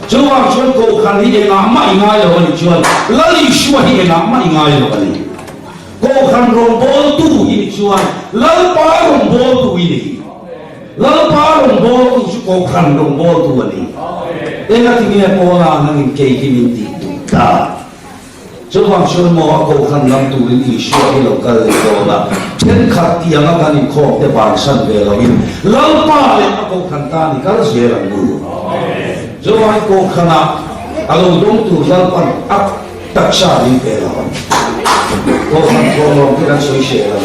Chuvang chuan Kohhran hi engah mah i ngai lo a nih chuan Lal Isua hi engah mah i ngai lo a ni. Kohhran rawngbawltu i nih chuan Lalpa rawngbawltu i ni. Lalpa rawngbawltu chu Kohhran rawngbawltu a ni. Engati nge Paula nangin kei hi min tih duh dah? Chuvang chuan maw a kohhran lam turin Isua hi lo kal leh dawn a, thenkhat tih anga kan inkhawm te bansan ve loin Lalpa leh a kohhran tan i kal zel ang u. Chuvangin kohhranah a lo dawng tur Lalpan a taksa min pe lo ang. Kohhran thawhlawm te kan sawi hreh lo.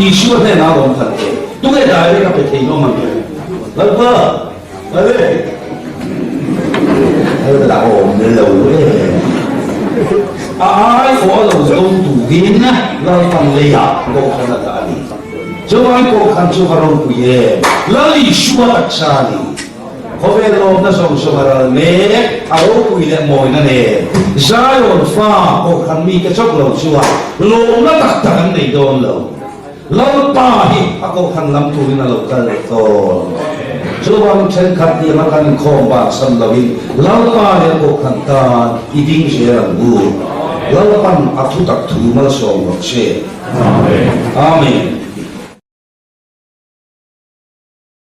Isua hnenah a lawm khat ve. Tunge direct a pe thei hlawm ang em? Lalpa! La awm lo e. A ai awh a lo dawng turin Lalpan leiah Kohhran a dah a ni. Chuvangin Kohhran chu va ropui em? Lal Isua taksa a ni. Khawvel lawmna zawng zawng a ral mek, a ropui leh mawina nen. Zion fa Kohhran mite chawp lo chuan lawmna tak tak an nei dawn lo. Lalpa hi a kohhran lam turin a lo kal leh tawn. Chuvangin thenkhat hniam a kan inkhawm bansan loin Lalpa leh a kohhran tan i ding zel ang u. Lalpan a thutak thu malsawm rawh se. Amen.